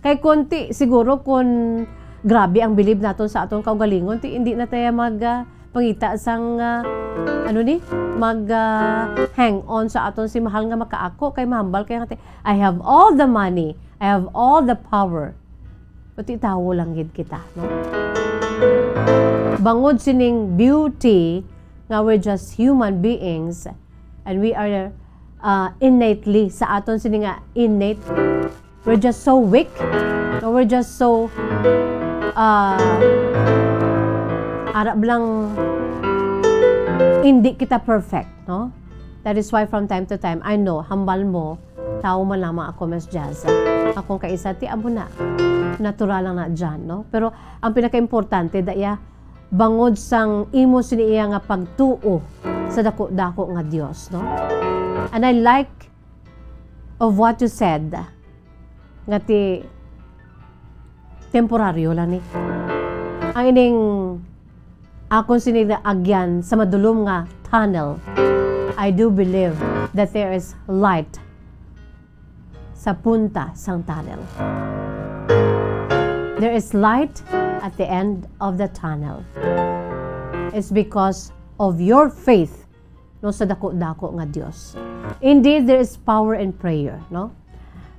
Kay kun ti, siguro kun grabe ang bilib naton sa aton kaugalingon, ti hindi na tayo mag, ah, pangita sang, ah, ano ni, mag, ah, hang on sa aton si mahal nga makaako, kay mahambal kay nga ti, "I have all the money, I have all the power." Pati tawo lang gid kita, no? Bangod sining beauty nga we're just human beings and we are, uh, innately, sa aton sini nga innate, we're just so weak, no? We're just so, uh, arab lang, hindi kita perfect, no? That is why from time to time, I know, hambal mo, tawo man lamang ako, Miss Jazz. Akong kaisa, ti amo na. Natural lang na dyan, no? Pero ang pinakaimportante, daya, bangod sang imo sini iya nga pagtuo sa dako-dako nga Dios, no? And I like of what you said, nga ti temporaryo lang ni. Ang ining akon sini agyan sa madulom nga tunnel, I do believe that there is light sa punta sang tunnel. There is light at the end of the tunnel. It's because of your faith, no, sa dako-dako nga Dios. Indeed, there is power in prayer, no?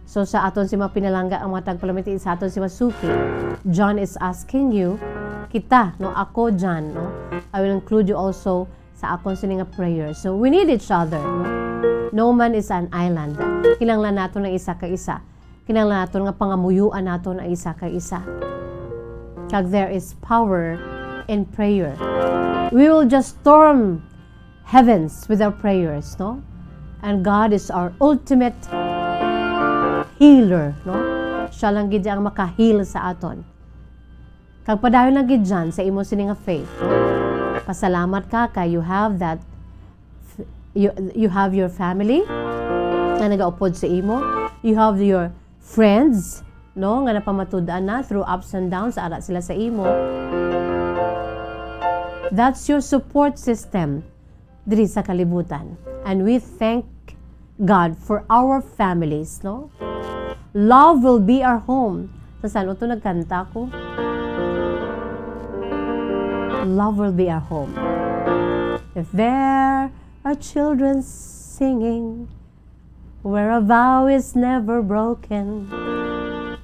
So, sa aton si mga pinalangga ang mga tagpalamati, sa aton si mga suki, John is asking you, kita, no, ako, John, no, I will include you also sa akon sini nga prayer. So, we need each other, no? No man is an island. Kinahanglan naton ang isa ka isa. Kinahanglan naton nga pangamuyoan naton ang isa ka isa. Kag there is power in prayer. We will just storm heavens with our prayers, no? And God is our ultimate healer, no? Siya lang gid ang maka-heal sa aton. Kag padayon lang gid dyan sa imo sini nga faith, no? Pasalamat ka kay you have that, you, you have your family nga nagaupod sa imo. You have your friends, no, nga napamatud-an na through ups and downs, ara sila sa imo. That's your support system diri sa kalibutan. And we thank God for our families, no? Love will be our home. Sa saan to nagkanta ko? Love will be our home. If there are children singing, where a vow is never broken,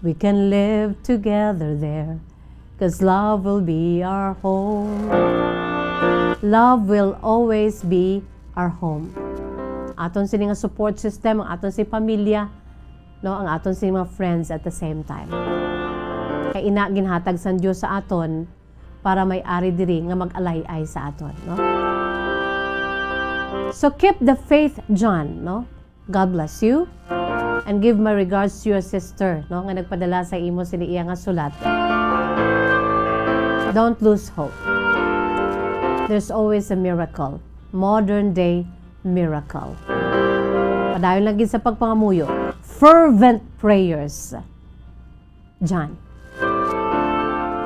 we can live together there, 'cause love will be our home. Love will always be our home. Aton sini nga support system, ang aton si pamilya, no, ang aton si mga friends at the same time. Kay ina, ginhatag sang Dios sa aton para may ari diri nga mag-alay-ay sa aton, no? So keep the faith, John, no? God bless you. And give my regards to your sister, no, nga nagpadala sa imo sini iya nga sulat. Don't lose hope. There's always a miracle. Modern day miracle. Padayon lang gid sa pagpangamuyo. Fervent prayers. John.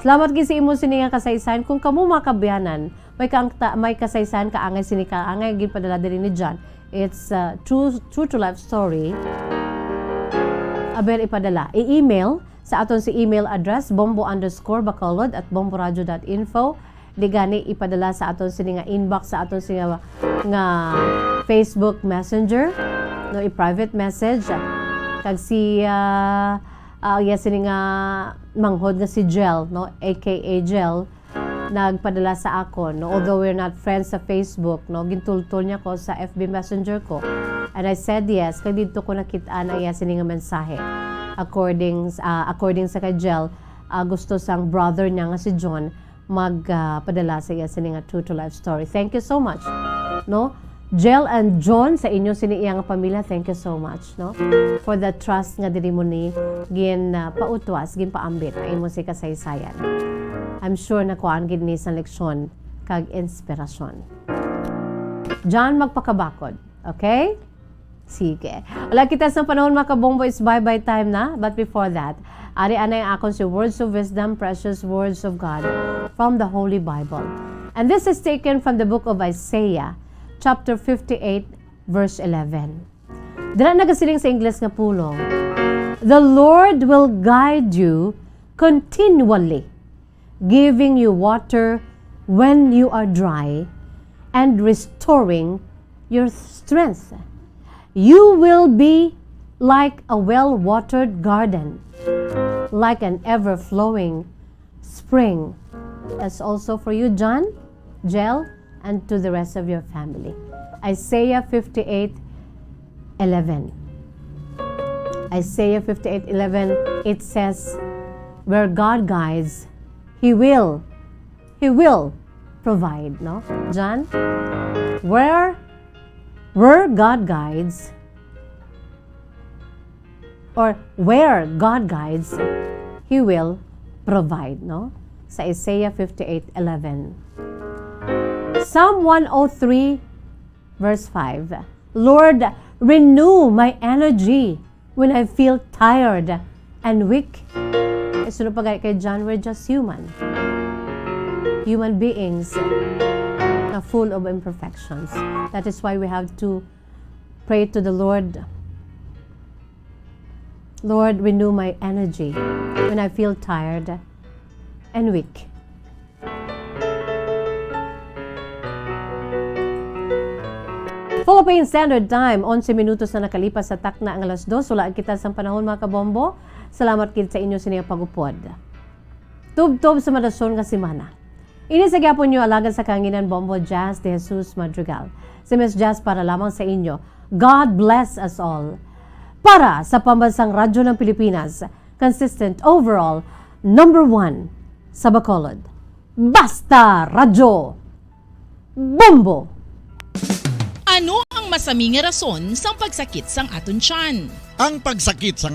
Salamat gid sa imo sini nga kasaysayan. Kung kamo, mga kaabyanan, may kaangta-, may kasaysayan kaangay sini kaangay ginpadala diri ni John, It's, uh, true, true to life story. Aber, ipadala. I-email sa aton si email address, bombo underscore bacolod at bomboradio dot info. Di gani ipadala sa aton sini nga inbox, sa aton sini nga, nga Facebook Messenger, no, i-private message. Kag si, ah, ah, iya sini nga manghod nga si Jel, no, A K A Jel, nagpadala sa akon, no? Although we're not friends sa Facebook, no? Gintultol niya ko sa F B Messenger ko. And I said yes, kay didto ko nakit-an ang iya sini nga mensahe. According, ah, according sa kay Jel, ah, gusto sang brother niya nga si John mag, ah, padala sa iya sini nga true to life story. Thank you so much, no? Jel and John, sa inyo sini iya nga pamilya, thank you so much, no? For the trust nga diri mo ni gin, ah, pautwas, ginpaambit ang imo si kasaysayan. I'm sure nakuhaan gid ni sang leksyon kag inspirasyon. John, magpakabakod, okay? Sige. Wala kita sa panahon, mga kabombo, is bye-bye time na. But before that, ari anay akon si Words of Wisdom, Precious Words of God from the Holy Bible. And this is taken from the book of Isaiah, chapter fifty-eight, verse eleven. Dira nagasiling sa Ingles nga pulong, "The Lord will guide you continually, giving you water when you are dry, and restoring your strength. You will be like a well-watered garden, like an ever-flowing spring." That's also for you, John, Jel, and to the rest of your family. Isaiah fifty-eight eleven. Isaiah fifty-eight eleven, it says, "Where God guides, He will, He will provide," no? John, where, where God guides, or where God guides, He will provide, no? Sa Isaiah fifty-eight eleven. Psalm one oh three, verse five. "Lord, renew my energy when I feel tired and weak." Kay suno pa gani kay John, we're just human. Human beings na full of imperfections. That is why we have to pray to the Lord. "Lord, renew my energy when I feel tired and weak." Philippine Standard Time, onse minutos na nakalipas sa takna nga alas dos. Wala kita sang panahon, mga kabombo. Salamat gid sa inyo sini nga pag-upod. Tubtob sa madasyon nga semana. Ini sa gyapon nyo alagad sa kahanginan, Bombo Jazz de Jesus Madrigal. Si Miss Jazz para lamang sa inyo. God bless us all. Para sa Pambansang Radyo ng Pilipinas, consistent overall, number one sa Bacolod. Basta Radyo! Bombo! Ano ang masami nga rason sang pagsakit sang aton tiyan? Ang pagsakit sang